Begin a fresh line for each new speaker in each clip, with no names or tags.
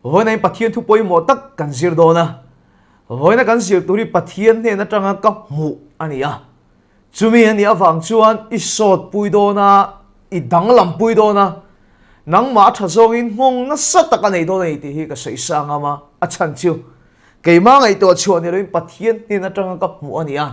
Vawiin Pathian thu pawimawh tak kan zir dawn a. Vawiina kan zir tur hi Pathian hnen atanga ka hmuh a ni a. Chumi a nih avang chuan i sawt pui dawn a, i danglam pui dawn a, nangmah a tha zawngin nghawng nasa tak a nei dawn a ni tih hi ka sawi sang am a. A chhan chu keimah ngaihtuah chhuah ni loin Pathian hnen atanga ka hmuh a ni a.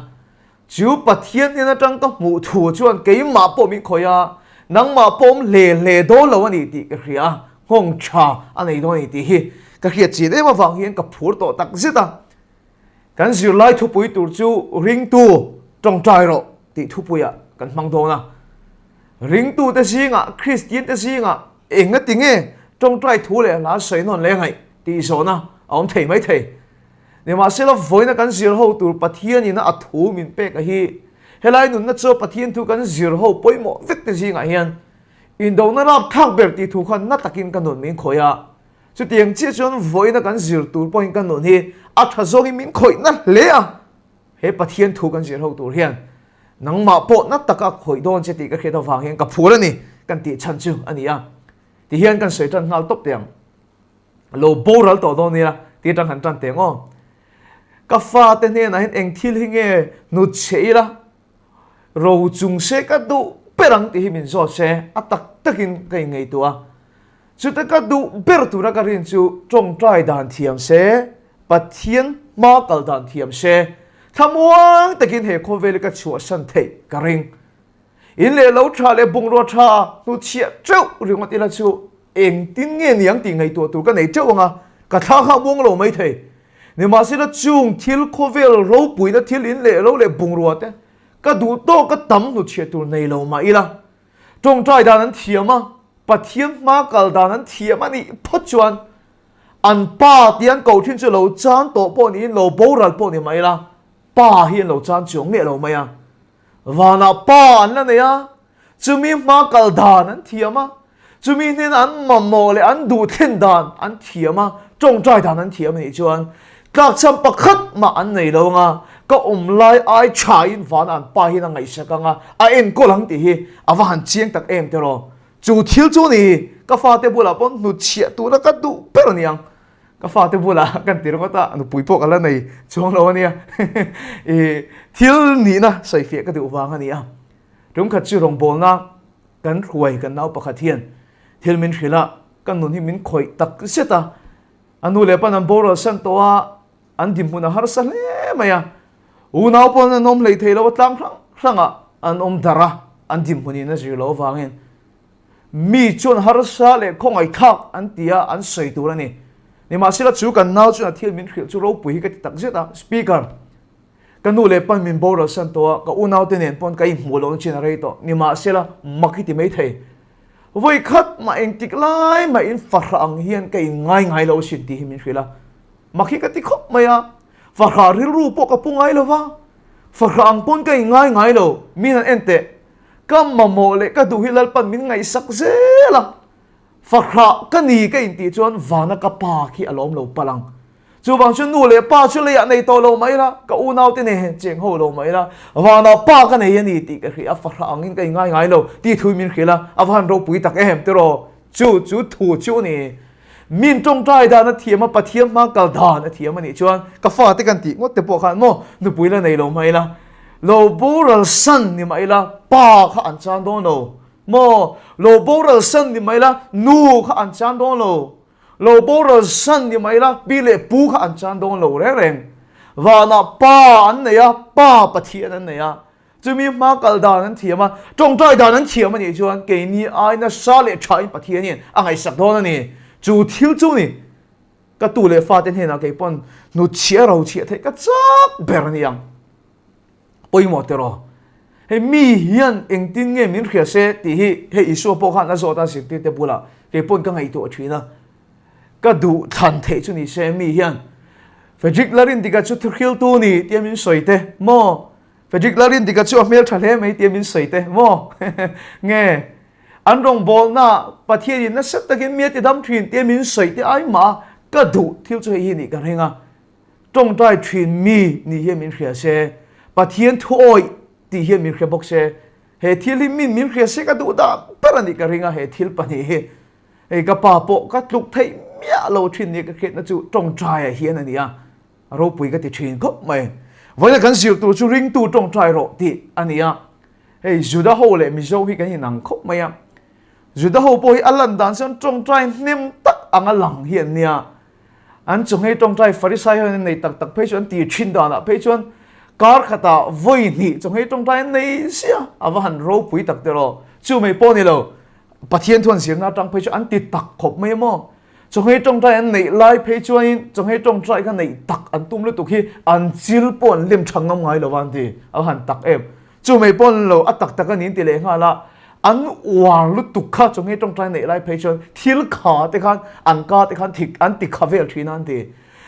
Chu Pathian hnen atang ka hmuh thu chuan keimah pawh min khawih a, nangmah pawh awm hle hle dawn lo a ni tih ka hria a, nghawng tha a nei dawn a ni tih hi ka hriat chin em avang hian ka phur tawh tak zet a. Kan zirlai thupui tur chu ringtu tawngtai rawh tih thupuiah kan hmang dawn a. Ringtute zingah, Kristiante zingah enga tinge tawngtai thu leh hla sawi nawn leh ngaih tih zawhna a awm thei mai thei. Nimahsela vawiina kan zir ho tur Pathianin a thu min pek a hi helai nunna chu Pathian thu kan zir ho pawimawh vek te zingah hian indona rapthlak ber tih thu khan na takin ka nun min khawih a. Chutiang chiah chuan vawiina kan zir tur pawhin ka nun hi a tha zawngin min khawih na hle a. He Pathian thu kan zir ho tur hian nangmah pawh na taka khawih dawn che tih ka hriat avang hian ka phur a ni kan tih chhan chu a ni a. Tihian kan sawi tan nghal tawp teh ang. Lo boral tawh dawn nia ti atang han tan teh ang aw. Ka fate hnenah hian eng thil hi nge hnut chhe ila ro chung se ka duh ber ang tih hi min zawt se a tak takin ka inngaihtuah a. Chute ka duh ber tura ka rin chu tawngtai dan thiam se, Pathian hma kal dan thiam se, thlamuang takin he khawvel hi ka chhuahsan theih ka ring. In leh lo tha leh bungrua tha hnuchhiah teuh ringawt ila chu engtin nge niang tih ngaihtuah tur ka nei teuh ang a, ka thla kha a muang lo mai thei. Nimahsela chung thil khawvel ropuina thil in leh lo leh bungrua te ka duh tawk ka tam hnuchhiah tur nei lo mah ila tawngtai dan an thiam a, Pathian hma kal dan an thiam a nih phawt chuan an pa tih an ko thin chu lo chan tawh pawh niin lo boral pawh ni mah ila pa hi an lo chan chuang miah lo mai a. Vanah pa an la nei a, chumi hma kal dan an thiam a, chumi hnena an mamawh leh an duh thlen dan an thiam a, tawngtai dan an thiam a nih chuan tlakchham pakhat mah an nei lo ang a, ka awm lai ai thain vanah an pa hian a ngaihsak ang a, a enkawl ang tih hi a va han chiang tak em tiraw? Chu thil chu ni, ka fate bulah pawn hnutchhiah tura ka duh ber a ni ang. Ka fate bulah kan ti ringawt a, nupui pawh ka la nei chuang lo a nia. I thil nihna sawifiah ka duh vang a ni a. Tumkhat chu rawngbawlna kan hruai kan nau pakhat hian thil min hrilh a, ka nun hi min khawih tak zet a. A nu leh pan an boral san tawh a, an dinhmun a harsa hle mai a. Unau pawn an awm hleithei lo a, tlang hrang hrangah an awm darh a, an dinhmunin a zir loh avangin. Mi chuan harsa leh khawngaihthlak an ti a, an sawi tur a ni. Nimahsela chu kan nau chuan a thil min hrilh chu ropui hi ka ti tak zet a, Speaker, ka nu leh pan min boral san tawh a, ka unaute nen pawn ka inhmuh lohna chin a rei tawh. Nimahsela mak hi ti mai thei. Vawi khat mah engtik lai mah in fahrah ang hian ka in ngai ngai lo asin tih hi min hrilh a. Mak hi ka ti khawp mai a, fahrah rilru pawh ka pu ngai lo va, fahrah ang pawn ka in ngai ngai lo, min han en teh. Ka mamawh leh ka duh hi Lalpan min ngaihsak zel a, fahrah ka ni ka intih chuan vana ka pa khi a lawm lo palh ang. Chuvang chu nu leh pa chu leiah nei tawh lo mai la, ka unaute nen cheng ho lo mai la, vanah pa ka nei a ni tih ka hria a, fahrah angin ka inngai ngai lo tih thu min hrilh a, a va han ropui tak em tiraw? Chu chu thu chu a ni. Min tawngtai dan a thiam a, Pathian hma kal dan a thiam a nih chuan ka fate kan tih ngawt te pawh khan maw nupui la nei lo mai ila, lo boral san ni mah ila pa kha an chan dawn lo maw, lo boral san ni mah ila nu kha an chan dawn lo, lo boral san ni mah ila pi leh pu kha an chan dawn lo reng reng. Vanah pa an nei a, pa Pathian an nei a, Chumi hma kal dan an thiam a, tawngtai dan an thiam a nih chuan keini ai nasa leh thain Pathian hian a ngaihsak dawn a ni. Chu thil chu ni, ka tu leh fate hnenah kei pawn hnutchhiah ro chhiah theih ka chak ber a ni ang. Pawimawh tiraw? Hei mi hian engtin nge min hria se tih hi hei Isua pawh khan a zawt a zirtirte bulah kei pawn ka ngaihtuah thin a. Ka duh thlan theih chu ni se mi hian Frederick Larindika chu thuhriltu ni tia min sawi te maw? Frederick Lalrindika chu a hmel tha hle mai tia min sawi teh maw? Nge an rawngbawlna Pathianin nasa takin mi a ti dam thin tia min sawi teh ai mah ka duh thil chu hei hi nih ka ring a. Tawngtai thin mi nih hian min hria se, Pathian thuawih tih hian min hria bawk se, he thil hi min min hria se ka duh dan ber a nih ka ring a he thil pahnih hi. Hei ka pa pawh ka tluk theih miah lo thin nia ka hriatna chu tawngtaiah hian a ni a, a ropui ka ti thin khawp mai. Vawiina kan zir tur chu ringtu tawngtai rawh tih a ni a, hei Juda ho leh Mizo hi kan inang khawp mai a, Juda ho pawh hi a lan dan chuan tawngtai hnem tak anga lang hi an nia. An chawhngei tawngtai Farisai ho hian an nei tak tak phei chu an ti thin danah phei chuan kar khatah vawi hnih chawhngei tawngtai an nei sia a va han ropui tak te rawh. Chu mai pawh ni lo Pathian thu an zirna atang phei chu an ti tak khawp mai maw. Chawhngei tawngtai an neih lai phei chuanin chawhngei tawngtai kha neih tak an tum lutuk hi an chil pawh an lem tha ngam ngai lo va an ti. A va han tak em. Chu mai pawh an lo a tak tak a niin ti leh nghal a, an uar lutuk kha chu nge tawngtai neih lai phei chuan thil kha te khan an ka te khan thik an ti kha vel thin a an ti.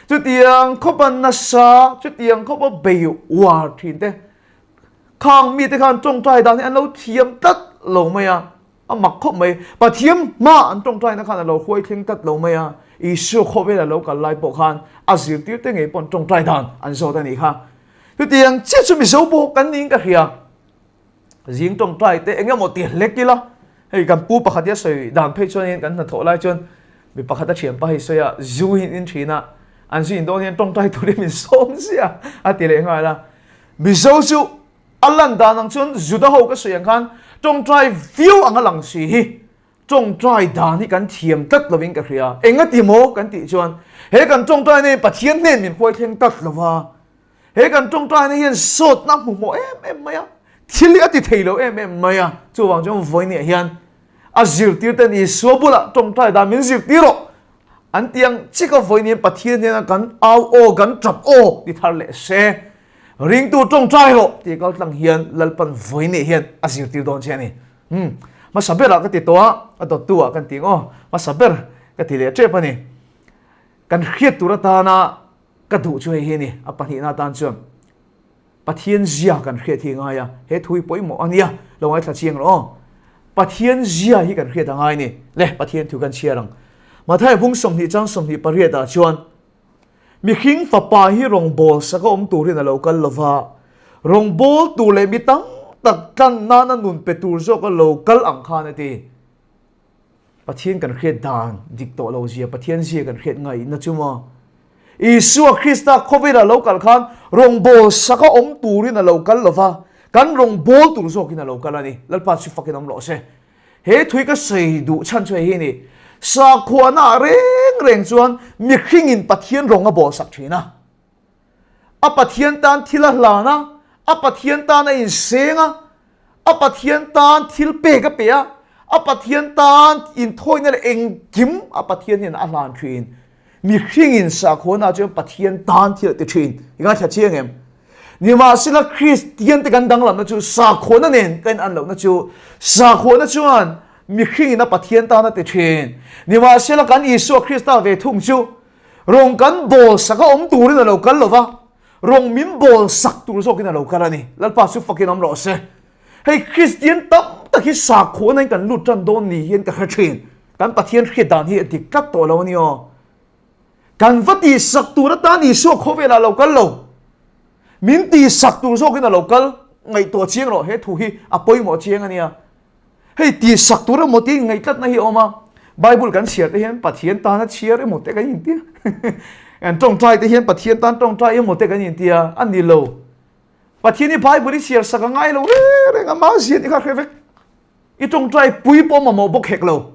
Chutiang khawpa nasa, chutiang khawpa bei uar thin te khang mite khan tawngtai dan hi an lo thiam tlat lo mai a, a mak khawp mai. Pathian hma an tawngtaina khan a lo huai thleng tlat lo mai a, Isua khawvela lo kal lai pawh khan a zirtir te ngei pawh an tawngtai dan an zawt a nih kha. Chutiang chiah chu Mizo pawh kan niin ka hria. Zing tawngtai te eng emaw ti hlek ila, hei kan pu pakhat hi a sawi dan phei chuanin kan hnathawh lai chuan mi pakhat a thianpa hei sawi a, zu hi an in thin a, an zu in dawn hian tawngtai turin min sawm ziah a ti leh nghal a. Mizo chu a lan dan ang chuan Juda ho ka sawi ang khan tawngtai viau ang a lang si hi tawngtai dan hi kan thiam tlat lovin ka hria. Engati maw kan tih chuan he kan tawngtai na hi Pathian hnen min huai thleng tlat lova, He kan tawngtaina hian sawtna hmu hmawh em em mai a, thil hi a ti thei lo em em mai a, chuvang chuan vawinia hian a zirtirten Isua bulah tawngtai dan min zirtir rawh an ti ang chika vawinia Pathian hian kan au aw kan tap aw ti thar leh se ringtu tawngtai rawh tih kal tlang hian Lalpan vawinia hian a zirtir dawn che a ni. Hmm, hmasa berah ka ti tawh a, a dawttu ah kan ti ang aw, hmasa ber ka ti leh tep a ni. Kan hriat tur atana Ka duh chu hei hi a ni, a pahnihna atan chuan Pathian zia kan hriat hi a ngai a, he thu hi pawimawh a nia, lo ngaithla chiang rawh aw. Pathian zia hi kan hriat a ngai a ni, le Pathian thu kan chhiar ang. Mathaia bung 20 chang 28 ah chuan, Mihring fapa hi rawngbâwl saka awm turin a lo kal lo va, rawngbâwl tur leh mi tam tak tlan nana nun pe tur zawka lo kal ang khan a ti. Pathian kan hriat dan dik tawh lo zia, Pathian zia kan hriat ngaihna chu maw? Isua Krista khawvela lo kal khan rawngbâwl saka awm turin a lo kal lo va, kan rawngbâwl tur zawkin a lo kal a ni. Lalpa chu fakin awm rawh se. He thui ka sawi duh chhan chu hei hi a ni, Sakhuana ah reng reng chuan mihringin Pathian rawng a bâwl sak thin a. A Pathian tan thil a hlan a, a Pathian tan a inseng a, a Pathian tan thil pek a pe a, a Pathian tan inthawina leh engkim a Pathian hian a hlan thin. Mihringin sakhuana chuan Pathian tan thil a ti thin. I ngaithla chiang em? Nimahsela Kristian te kan danglamna chu sakhuana nen kan an lohna chu sakhuana chuan mihringin a Pathian tan a ti thin. Nimahsela kan Isua Krista ve thung chu Rawng kan bawl sak a awm turin a lo kal lo va, rawng min bawl sak tur zawkin a lo kal a ni. Lalpa chu fakin awm rawh se. Hei Kristian tam tak hi sakhuana in kan lut tan dawn ni hian ka hre thin. Kan Pathian hriat dan hi a dik tlat tawh lo a ni aw. Kan va tih sak tur atan Isua khawvelah a lo kal lo. Min tih sak tur zawkin a lo kal. Ngaihtuah chiang rawh, he thu hi a pawimawh chiang a nia. Hei ti sak tur emaw tiin ngaihtlatna hi a awm a, Bible kan chhiar te hian Pathian tana chhiar emaw te kan inti a, kan tawngtai te hian Pathian tan tawngtai emaw te kan inti a, a ni lo. Pathian hi Bible i chhiar sak a ngai lo reng reng a, mah zian i kha hre vek. I tawngtai pui pawh mamawh bawk hek lo.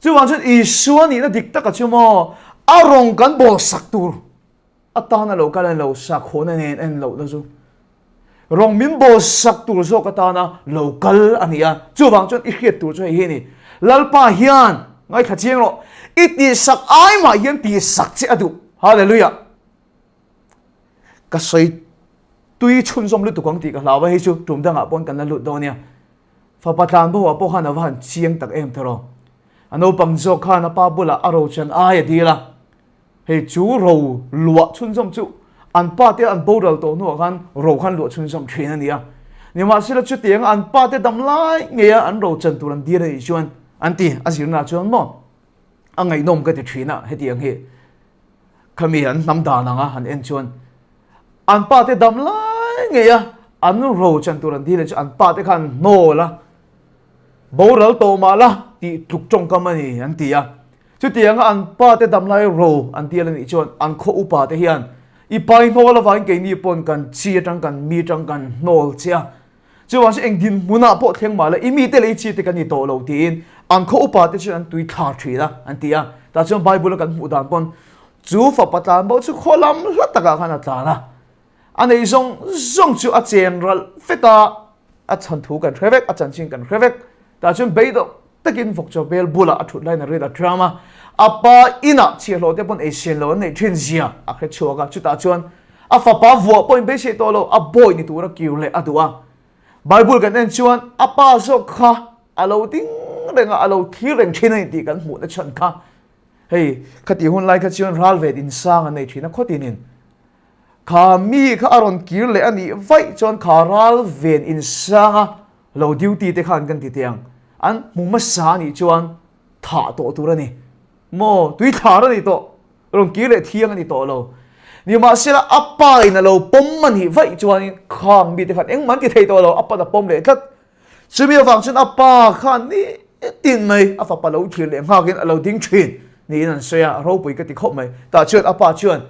Chuvang chuan Isua nihna dik taka chu maw a rawng kan bawl sak tur atana lo kal a lo sakhawna nen en lohna chu rawng min bawl sak tur zawk atana lo kal a ni a. Chuvang chuan i hriat tur chu hei hi a ni. Lalpa hian ngaithla chiang rawh, i tihsak ai mah hian tihsak che a duh. Hallelujah! Ka sawi tui chhunzawm lutuk ang tih ka hlau a, hei chu tum dangah pawn kan la lut dawn nia. Fapa tlan bo ah pawh khan a va han chiang tak em tawh rawh. A naupang zawk khan a pa bulah a rochan ai a dil a. Hei chu ro luah chhunzawm chu an pa te an boral tawh hnuah khan ro khan luah chhunzawm thin a ni a. Nimahsela chutianga an pa te dam lai ngeia an ro chan tur an dir a nih chuan an ti a zirna chuan maw a ngaihnawm ka ti thin a hetiang hi khami an hnam dan anga han en chuan an pa te dam lai ngeia an ro chan tur an dil chu an pa te khan hnawl a boral tawh mah la tih tluk tawngkam a ni an ti a. Chutianga an pa te damlai ro an tial a nih chuan an khaw upa te hian i pai hnawl avangin keini pawn kan chi atang kan mi atang kan hnawl che a, chuvang chu eng dinhmunah pawh thleng mah la i mite leh i chi te kan ni tawh lo tiin an khaw upa te chuan an tui thla thin a an ti a. Tah chuan Bible a kan hmuh dan pawn chu fapa tlan bo chu khaw lam hla takah khan a tlan a, a nei zawng zawng chu a chen ralh vek a, a chhan thu kan hre vek, a chanchin kan hre vek. Tah chuan beidawh takin vawkchaw bel bulah a thut laiin a ril a tram a, a pa inah chhiahhlawh te pawn ei sian lo an neih thin zia a hre chhuak a, chutah chuan a fapa vuah pawhin beisei tawh lo, a bawi ni tura kir leh a duh a. Bible kan en chuan a pa zawk kha a lo ding reng a, a lo thlir reng thin a ni tih kan hmuh na chhan kha. Hei, khati hun lai kha chuan ral vet insang an nei thin a, khawtinin kha mi kha a rawn kir leh a nih vaih chuan kha ral ven insanga Lo duty te khan kan ti teh ang, an hmu hmasa a nih chuan thah tawh tur a ni. Maw, tui thlar a ni tawh, rawn kir leh thiang a ni tawh lo. Nimahsela a pa in a lo pawm a nih vaih chuanin khang mite khan engmah an ti thei tawh lo, a pan a pawm leh tlat. Chumi avang chuan a pa khan nitin mai a fapa lo thlir leh nghakin a lo ding thin niin an sawi a, a ropui ka ti khawp mai. Tah chuan a pa chuan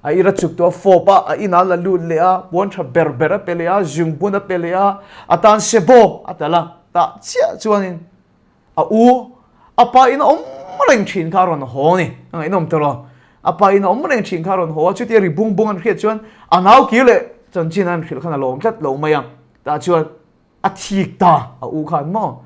A ira chuk tu a fawp a, a inah la lut leh a, puan tha ber ber a pe leh a, zungbun a pe leh a, a tan se bawk a tal a, tah chiah chuanin a u a pa in a awm reng thin kha a rawn haw a ni, a ngaihnawm tawh lo, a pa in a awm reng thin kha a rawn haw a, chutia ri bung bung an hriat chuan a nau kir leh chanchin an hrilh khan a lawm tlat lo mai a, tah chuan a thik ta a u khan maw.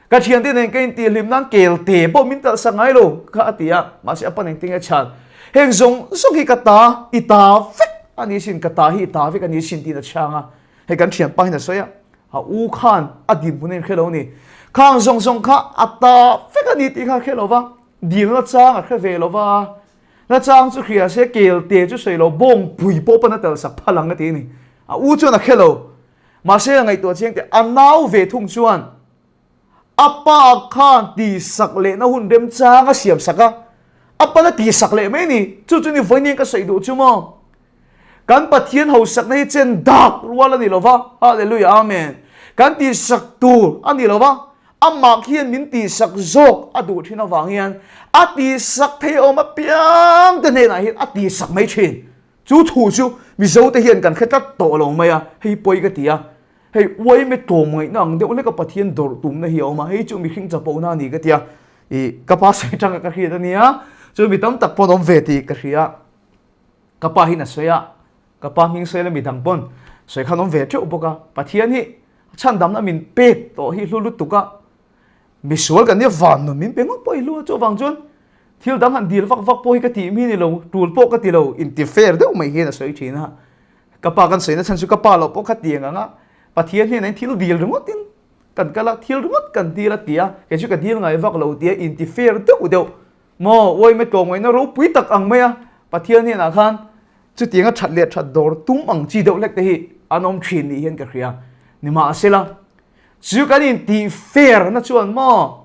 Ka thiante nen ka intih hlim nan kel te pawh min talh sak ngai lo kha a ti a, mahse a pa nen tinge chhan heng zawng zawng hi ka ta i ta vek a ni sin, ka ta hi i ta vek a ni sin tiin a chhang a, hei kan thianpa hian a sawi a, a u khan a dinhmun a inhre lo a ni, khang zawng zawng kha a ta vek a ni tih kha a hre lo va, dilna chang a hre ve lo va, na chang chu hria se kel te chu sawi lo bawngpui pawh pawn a talh sak phal ang a ti a ni, a u chuan a hre lo. Mahse a ngaihtuah chiang teh, a nau ve thung chuan a pa khan tihsak lehna hun remchang a siam sak a, a pan a tihsak leh mai a ni. Chu chu ni vawiin ka sawi duh chu maw? Kan Pathian hausakna hi chen dak rual a ni lo va, Hallelujah Amen. Kan tihsak tur a ni lo va, amah khian min tihsak zawk a duh thin avang hian a tihsak thei awm apiang te hnenah hian a tihsak mai thin. Chu thu chu Mizote hian kan hre tlat tawh lo mai a, hei pawi ka ti a, hei uaime tlawm ngaihna ang deuh hleka Pathian dawrh tumna hi a awm a, hei chu mihring chapona a ni ka ti a, ih ka pa sawi atanga ka hriat a nia, chu mi tam tak pawn awm ve tih ka hria, ka pa hian a sawi a, ka pa hming sawi la mi dang pawn sawi khan awm ve teuh bawk a, Pathian hi chhandamna min pek tawh hi hlu lutuk a, Misual kan nia van nun min pe ngawt pawh i hlu a, chuvang chuan thil dang han dil vak vak pawh hi ka tih mi ni lo, tul pawh ka ti lo, inti fair deuh mai hian a sawi thin a. Ka pa kan sawi na chhan chu ka pa loh pawh kha tiang ang a, Pathian hnenah in thil dil ringawt in kan kal a, thil ringawt kan dil a ti a, kei chu ka dil ngai vak lo tia inti fair deuh deuh maw, uaime tlawmngaihna ropui tak ang mai a, Pathian hnenah khan chutiang a that leh that dawr tum ang chi deuh hlek te hi an awm thin nih hian ka hria. Nimahsela, Chu kan intih fair na chuan maw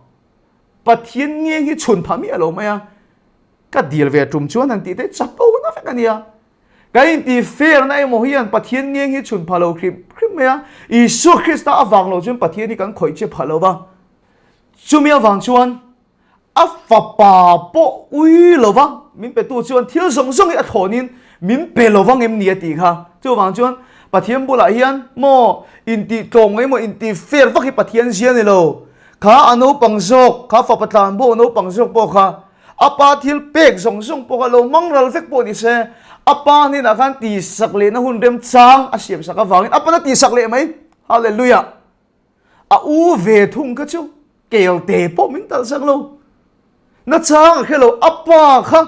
Pathian ngeng hi chhun phah miah lo mai a, ka dil ve tum chuan han tih te chapo na vek a nia. Kan intih fair na emaw hian Pathian ngeng hi chhun phah lo hrim hrim mai a, Isua Krista avang lo chuan Pathian hi kan khawih che phah lo va. Chumi avang chuan A fapa pawh ui lo va, min petu chuan thil zawng zawng hi a thlawnin min pe lo vang em ni a tih kha. Chuvang chuan Pathian bulah hian maw intih tlawm ngai maw intih fair vak hi Pathian zia ni lo. Kha a naupang zawk, kha fapa tlan pawh naupang zawk pawh kha a pa thil pek zawng zawng pawh kha lo mang ral vek pawh ni se, a pa hnenah khan tihsak lehna hun remchang a siamsak avangin a pan a tihsak leh mai. Hallelujah! A u ve thung kha chu kel te pawh min talh sak lo. Na chang a hre lo, a pa kha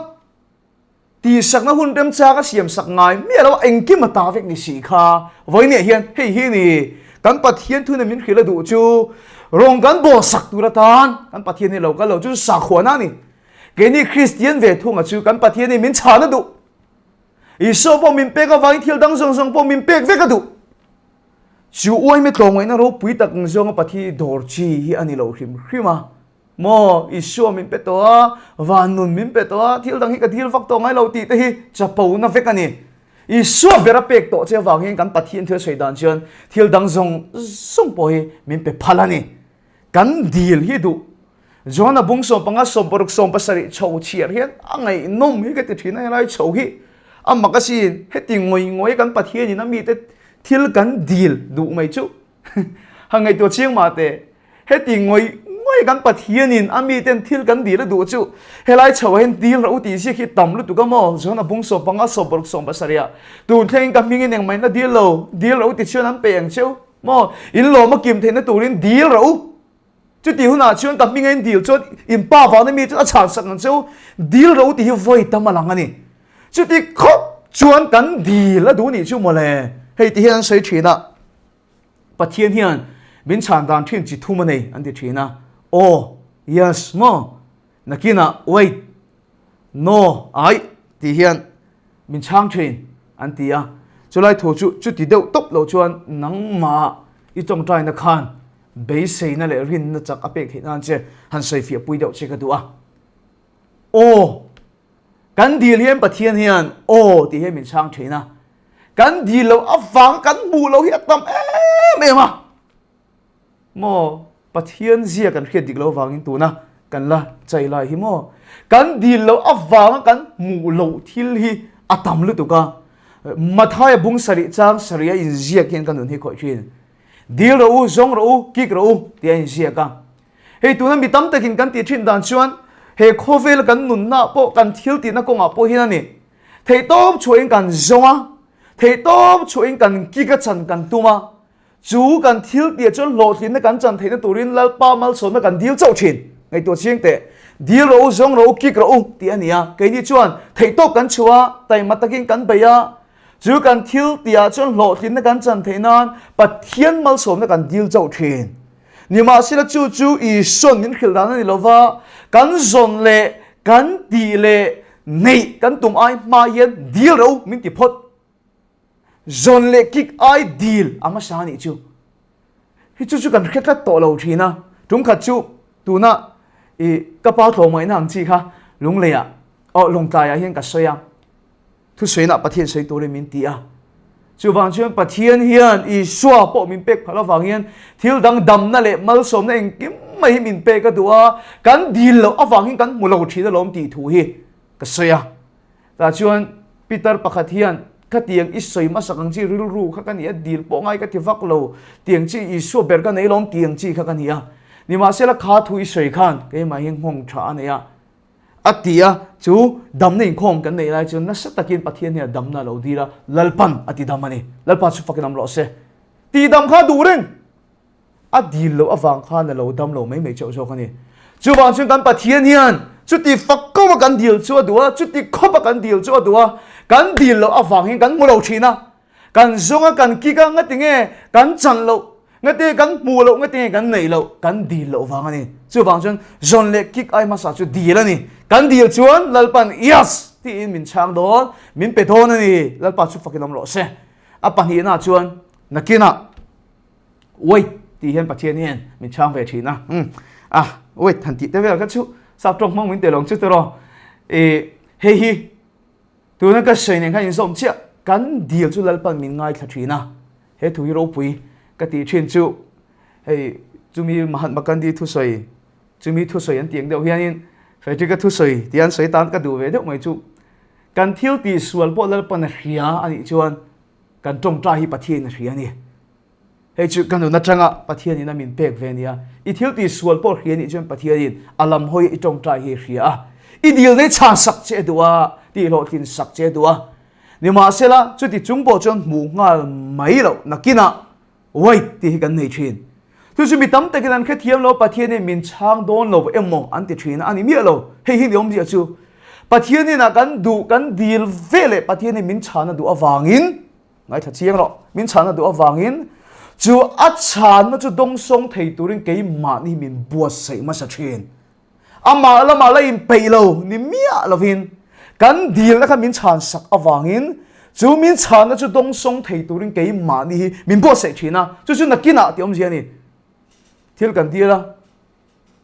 tihsakna hun remchang a siam sak ngai miah lo a, engkim a ta vek ni si kha. Vawinia hian hei hi ni kan Pathian thuna min hrilh a duh chu rawng kan bawl sak tur atan kan Pathian hi lo kal lo chu sakhuana a ni. Keini Kristian ve thunga chu kan Pathian hi min chhan a duh. Isua pawh min pek avangin thil dang zawng zawng pawh min pek vek a duh. Chu uaime tlawmngaihna ropui tak ang zawnga Pathian dawr chi hi a ni lo hrim hrim a. Maw, Isua min pe tawh a, van nun min pe tawh a, thil dang hi ka dil vak tawh ngai lo tih te hi chapona vek a ni. Isua ber a pek tawh che avang hian kan Pathian thil sawi dan chuan thil dang zawng zawng pawh hi min pe phal a ni. Kan dil hi duh. Johana bung 15 16 17 chho chhiar hian a ngaihnawm hi ka ti thin a helai chho hi a mak asin heti ngawih ngawih kan Pathian in a mite thil kan dil duh mai chu han ngaihtuah chiang mah teh heti ngawih ngawih kan Pathian in a miten thil kan dil a duh chu helai chho ah hian dil rawh u tih ziak hi tam lutuk a maw Johana bung 15 16 17 ah tun thleng ka hming in engmah in a dil lo dil rawh u ti chuan an pe ang cheu maw in lawm a kim theihna turin dil rawh u Chuti hunah chuan ka hminga in dil chuan in pa vana mi chuan a chhan sak ang cheu, dil ro tih hi vawi tam a lang a ni. Chuti khawp chuan kan dil a duh nih chu mawle. Hei ti hian an sawi thin a, Pathian hian min chhan dan thin chi thum a nei an ti thin a, Aw, yes, maw? Nakinah, wait, no, aih tih hian min chhang thin an ti a. Chulai thu chu chuti deuh tawp lo chuan nangmah i tawngtaina khan Beiseina leh rinna chak a pek theih nan che han sawifiah pui deuh che ka duh a. Aw! Kan dil hian Pathian hian aw tih hian min chhang thin a. Kan dil loh avang kan hmuh loh hi a tam em em a. Maw Pathian zia kan hriat dik loh avangin tuna kan la chai lai hi maw. Kan dil loh avanga kan hmuh loh thil hi a tam lutuk a. Mathaia bung sarih chang sarih a inziak hian ka nun hi khawih thin. Dil rawh u, zawng rawh u, kik rawh u tih a inziak a. Hei tuna mi tam takin kan tih thin dan chuan he khawvel kan nunna pawh kan thil tihna kawngah pawh hian a ni. Theihtawp chhuahin kan zawng a, theihtawp chhuahin kan kik a chan kan tum a, chu kan thil tihah chuan hlawhtlinna kan chan theihna turin Lalpa malsawmna kan dil chauh thin. Ngaihtuah chiang teh. Dil rawh u, zawng rawh u, kik rawh u tih a ni a. Keini chuan theihtawp kan chhuah a, taima takin kan bei a, Chu kan thil tihah chuan hlawhtlinna kan chan theih nan Pathian malsawmna kan dil chauh thin. Nimahsela chu chu Isua'n min hrilh dan a ni lova, kan zawn leh kan tih leh neih kan tum ai hma hian dil ro min ti phawt. Zawn leh kik ai dil a hmasa nih chu. Hi chu chu kan hre tlat tawh lo thin a. Tum khat chu tuna i ka pa tlawmngaihna ang chi kha Lungleiah, aw Lawngtlaiah hian ka sawi a. Thusawiinah Pathian sawi turin min ti a. Chuvang chuan Pathian hian Isua pawh min pek phal avang hian thil dang damna leh malsawmna engkim mai hi min pek a duh a, kan dil loh avangin kan hmu lo thin alawm tih thu hi ka sawi a. Tah chuan Peter pakhat hian khatiang i sawi hmasak ang chi rilru kha ka ni a, dil pawh ngai ka ti vak lo, tiang chi Isua ber ka nei lawm tiang chi kha ka ni a. Nimahsela kha thu i sawi khan keimah hi nghawng tha a nei a. A ti a, chu damna inkhawm kan neih lai chuan nasa takin Pathian hian damna a lo dil a, Lalpan a ti dam a ni. Lalpa chu fakin awm rawh se. Tihdam kha a duh reng. A dil loh avang khan a lo dam lo mai mai chauh zawk a ni. Chuvang chuan kan Pathian hian chuti fak ko a kan dil chu a duh a, chuti khawp a kan dil chu a duh a, kan dil loh avang hian kan hmu lo thin a. Kan zawng a, kan kik a, ngati nge kan chan loh, ngati nge kan hmuh loh, ngati nge kan neih loh, kan dil loh vang a ni. Chuvang chuan zawn leh kik ai hmasa chu dil a ni. Kan dil chuan Lalpan yes tiin min chhang dawn, min pe dawn a ni. Lalpa chu fakin awm rawh se. A pahnihna chuan nakinah wait tih hian Pathian hian min chhang ve thin a. A wait han tih te vel kha chu sap tawng hmang min ti lo ang chu tiraw. I hei hi Tuna ka sawi nen khan inzawm chiah, kan dil chu Lalpan min ngaithla thin a, he thu hi ropui ka tih thin chu hei chumi Mahatma Gandhi thusawi, chumi thusawi an tih ang deuh hianin Frederick-a thusawi tih an sawi tan ka duh ve deuh mai chu kan thil tihsual pawh Lalpan a hria a nih chuan kan tawngtai hi Pathianin a hria a ni. Hei chu ka nun atanga Pathianin a min pek ve nia. I thil tih sual pawh hria nih chuan Pathianin a lam hawi i tawngtai hi hria a. I dil nei chhan sak che duh a, tih hlawhtlin sak che duh a. Nimahsela, chuti chung pawh chuan hmuh nghal mai loh nakinah wait tih hi kan nei thin. Chu chu mi tam takin an hrethiam lo, Pathianin min chhang dawn lo emaw an ti thin a, a ni miah lo. Hei hi ni awmzia chu Pathianin a kan duh, kan dil ve leh Pathianin min chhan a duh avangin, Ngaithla chiang rawh, min chhanna duh avangin chu a chhanna chu dawngsawng thei turin keimahni min buatsaih hmasa thin. Amah lamah la inpeih lo ni miah lovin kan dilna kha min chhansak avangin chu min chhanna chu dawngsawng thei turin keimahni hi min buatsaih thin a, chu chu nakinah tih awmzia a ni. Thil kan dil a.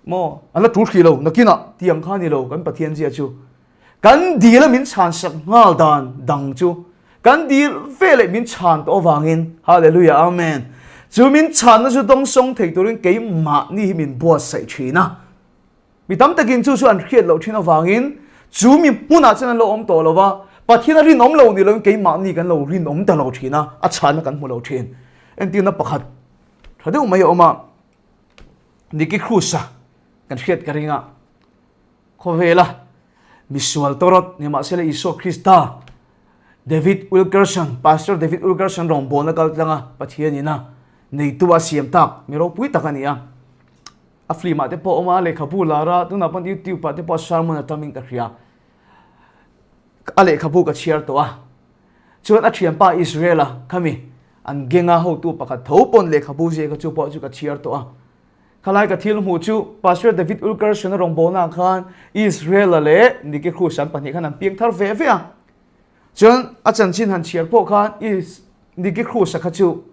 Maw? An la tul hrih lo, nakinah tiang kha ni lo kan Pathian zia chu. Kan dil a min chhan sak nghal dan dang chu kan dil ve leh min chhan tawh avangin Hallelujah Amen. Chu min chhanna chu dawngsawng thei turin keimahni hi min buatsaih thin a. Mi tam takin chu chu an hriat loh thin avangin chu mi hmunah chuan an lo awm tawh lo va, Pathian a rinawm lo ni loin keimahni kan lo rinawm ta lo thin a, a chhanna kan hmu lo thin. Entirna pakhat tha deuh mai a awm a, Nicky Cruz-a kan hriat ka ring a, khawvela misual tawrawt nimahsela Isua Krista David Wilkerson, Pastor David Wilkerson rawngbawlna kal tlanga Pathianin a neitu a siam tak mi ropui tak a ni a. A film ah te pawh a awm a, lehkhabu lar a, tunah pawn YouTube ah te pawh sermon a tamin ka hria. A lehkhabu ka chhiar tawh a. Chuan a thianpa Israel-a khami an gang a hotu pakhat tho pawn lehkhabu ziak a chu pawh chu ka chhiar tawh a. Khalai ka thil hmuh chu Pastor David Wilkerson-a rawngbawlnaah khan Israel-a leh Nicky Cruz an pahnih khan an piang thar ve ve a. Chuan a chanchin han chhiar pawh khan Nicky Cruz-a kha chu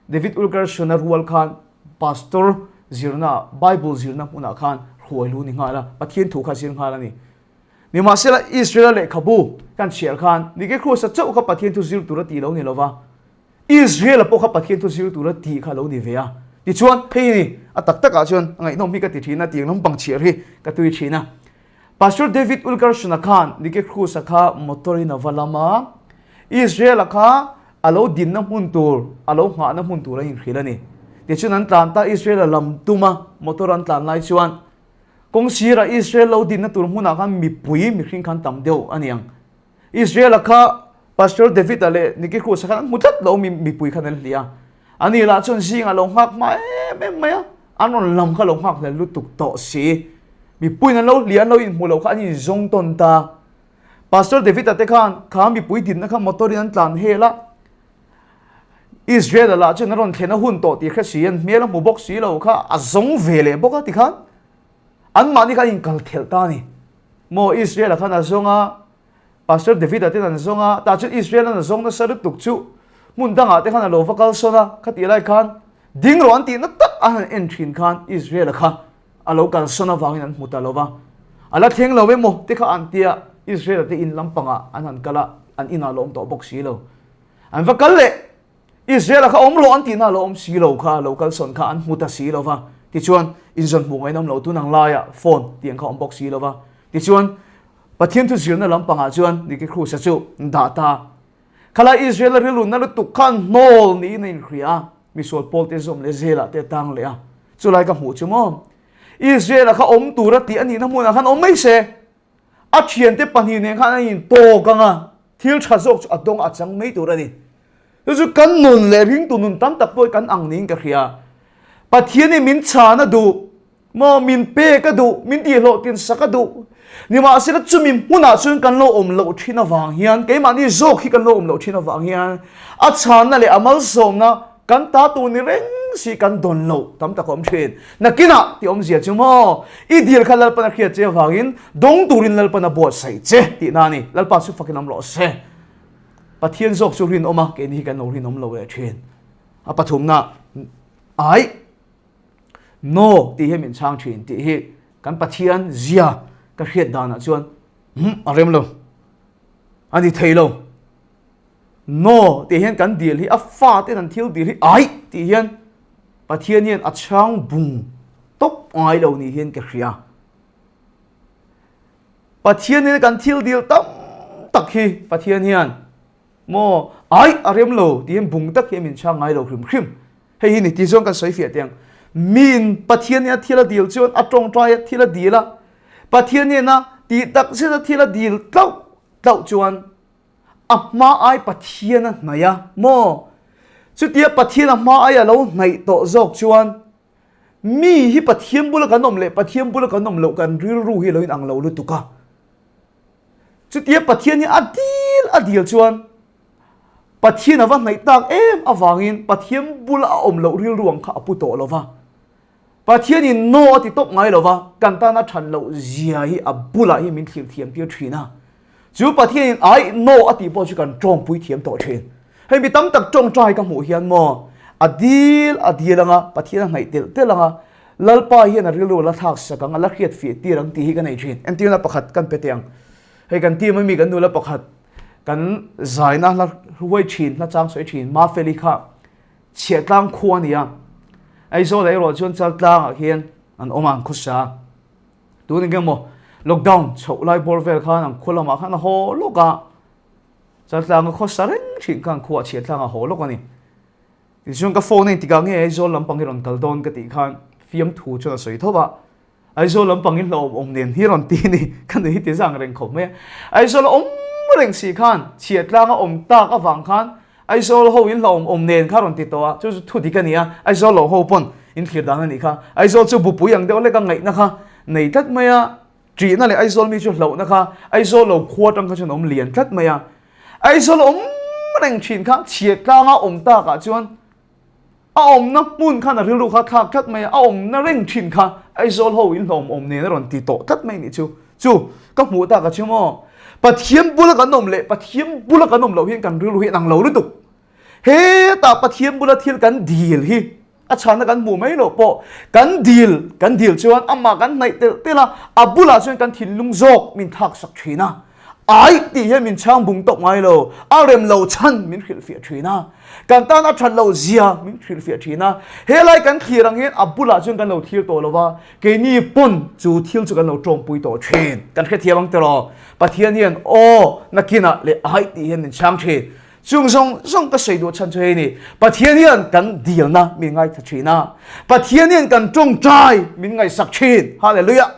David Wilkerson-a rual khan Pastor zirna, Bible zirna hmunah khan hruai lu ni nghal a, Pathian thu kha zir nghal a ni. Nimahsela, Israel-a lehkhabu kan chhiar khan Nicky Cruz-a chauh kha Pathian thu zir tura tih lo ni lova, Israel-a pawh kha Pathian thu zir tura tih kha lo ni ve a. Tichuan, hei ni, a tak takah chuan a ngaihnawm hi ka ti thin a, tiang lampang chhiar hi ka tui thin a. Pastor David Wilkerson-a khan Nicky Cruz-a kha motor-in a va lam a, Israel-a kha a lo dinna hmun tur, a lo nghahna hmun tur a inhrilh a ni. Tichuan an tlan ta, Israel-a lam tuma motor an tlan lai chuan kawng sirah Israel lo dinna tur hmunah khan mipui mihring khan tam deuh a ni ang. Israel-a kha Pastor David-a leh Nicky Cruz-a khan an hmu tlat lo mipui khan an hliah a. Ani lah chuan zingah lo nghak hma em em mai a, an rawn lam kha lo nghak hlel lutuk tawh si. Mipuiin an lo hliah an lo inhmu lo kha an inzawng tawn ta. Pastor David-a te khan kha mipui dinna kha motor in an tlan hel a, Israel-a lah chuan a rawn thlen a hun tawh tih hre si an hmel a hmu bawk si lo kha a zawng ve leh bawk a tikhan anmahni kha an inkal thelh ta a ni. Maw Israel-a khan a zawng a, Pastor David-a ten an zawng a, tah chuan Israel-an a zawng nasa lutuk chu hmun dangah te khan a lo va kalsawn a, khatih lai khan ding rawh an tihna tak a han en thin khan Israel-a kha a lo kalsawn avangin an hmu ta lo va, a la thleng lo emaw te kha an tia Israel-a te in lampangah an han kal a, an inah a lo awm tawh bawk si lo. An va kal leh, Israel-a kha awm rawh an tihna a lo awm si lo kha, lo kalsawn kha an hmu ta si lo va, tichuan inzawn hmuh ngaih an awm lo, tun ang laiah phone tih ang kha a awm bawk si lo va, tichuan Pathian thu zirna lampangah chuan Nicky Cruz-a chu dah ta. Khalai Israel-a rilrunna lutuk khan hnawl niin a inhria a, misual pawlte zawm leh zelah te a tang leh a. Chulai ka hmuh chu maw? Israel-a kha awm tura tih a nihna hmunah khan awm mai se. A thiante pahnih nen khan an intawk ang a, thil tha zawk chu a dawng a chang mai tur a ni. Chu chu kan nun leh ringtu nun tam tak pawh hi kan ang niin ka hria. Pathianin min chhan a duh. Maw min pek a duh, min tihhlawhtin sak a duh. Nimahsela chumi hmunah chuan kan lo awm loh thin avang hian, keimahni zawk hi kan lo awm loh thin avang hian a chhanna leh a malsawmna kan ta tur ni reng si kan dawn loh tam tak a awm thin. Nakinah tih awmzia chu maw i dil kha Lalpan a hriat che avangin dawng turin Lalpan a buatsaih che tihna a ni. Lalpa chu fakin awm rawh se. Pathian zawk chu rinawm a, keini hi kan lo rinawm lo leh thin. A pathumna ai. No tih hi min chhang thin tih hi kan Pathian zia ka hriat danah chuan hmm a rem lo a ni thei lo. No tih hian kan dil hi a fa ten an thil dil hi ai tih hian Pathian hian a chhang bung tawp ngai lo ni hian ka hria. Pathian hian kan thil dil tam tak hi Pathian hian Maw? Aih, a rem lo, tiin bung tak hi a min chhang ngai lo hrim hrim. Hei hi ni ti zawng kan sawi fiah teh ang. Miin Pathian nia thil a dil chuan a tawngtai a thil a dil a, Pathian nena tih tak zet a thil a dil tlauh tlauh chuan a hma ai Pathian a hnaih a maw? Chutia Pathian a hma ai a lo hnaih tawh zawk chuan mi hi Pathian bula kan awm leh Pathian bula kan awm loh kan rilru hi a lo inang lo lutuk a. Chutia Pathian hi a dil a dil chuan Pathian a va hnaih tak em avangin Pathian bula a awm loh rilru ang kha a pu tawh lo va. Pathianin no a ti tawp ngai lo va, kan tana than loh zia hi a bulah hi min thlir thiam tir thin a. Chu Pathianin ai no a tih pawh chu kan tawngpui thiam tawh thin. Hei mi tam tak tawngtai ka hmuh hian maw a dil a dil anga Pathian a hnaih telh telh anga Lalpa hian a rilru a la thlak sak ang, a la hriat fiah tir ang tih hi ka nei thin. Entirna pakhat kan pe teh ang. Hei kan team ami kan nula pakhat kan zaina hla huai thin, hla chang sawi thin Mafeli kha chhiahtlang khua a ni a. Aizawl ah erawh chuan Chaltlangah khian an awm a, an khawsa. Tun eng emaw lockdown chhoh lai bawr vel khan an khua lamah khan a haw lawk a, Chaltlanga khawsa reng thin khan khuah chhiat tlang a haw lawk a ni. Tichuan ka phone a intikah nge Aizawl lampang hi rawn kal dawn ka tih khan fiamthu chuan a sawi tho a, Aizawl lampang hi hlauhawm awm nen hi rawn ti a ni, ka nui hi ti zang reng khawp mai a. Aizawl a awm reng si khan chhiat tlang a awm tak avang khan Aizawl ho in hlauhawm awm nen kha rawn ti tawh a, chu chu thu dik a ni a, Aizawl lo ho pawn in thlir dan a nih kha. Aizawl chu bupui ang deuh lek a ngaihna kha nei tlat mai a, ṭihna leh Aizawl mi chu hlauhna kha Aizawl lo khua aṭang kha chuan a awm lian tlat mai a. Aizawl awm reng ṭhin kha chhiat tlanga awm takah chuan a awmna hmun khan a rilru kha thlak tlat mai a, a awmna reng ṭhin kha Aizawl ho in hlawm awm nen a rawn ti tawh tlat mai nih chu. Chu ka hmuh tak a chu maw? Pathian bula kan awm leh Pathian bula kan awm loh hian kan rilru hi an ang lo lutuk. Hetah Pathian bula thil kan dil hi a chhanna kan hmuh mai loh pawh kan dil kan dil chuan amah kan hnaih telh telh a, a bulah chuan kan thinlung zawk min thlak sak thin a. Ai tih hian min chhang bung tawp ngai lo, a rem lo chhan min hrilhfiah thin a, kan tan a that loh zia min hrilhfiah thin a. Helai kan thlir ang hian a bulah chuan kan lo thlir tawh lo va, keini pawn chu thil chu kan lo tawngpui tawh thin. Kan hrethiam ang tiraw? Pathian hian aw nakinah leh ai tih hian min chhang thin. Chung zawng zawng ka sawi duh chhan chu hei ni, Pathian hian kan dilna min ngaithla thin a, Pathian hian kan tawngtai min ngaihsak thin. Hallelujah!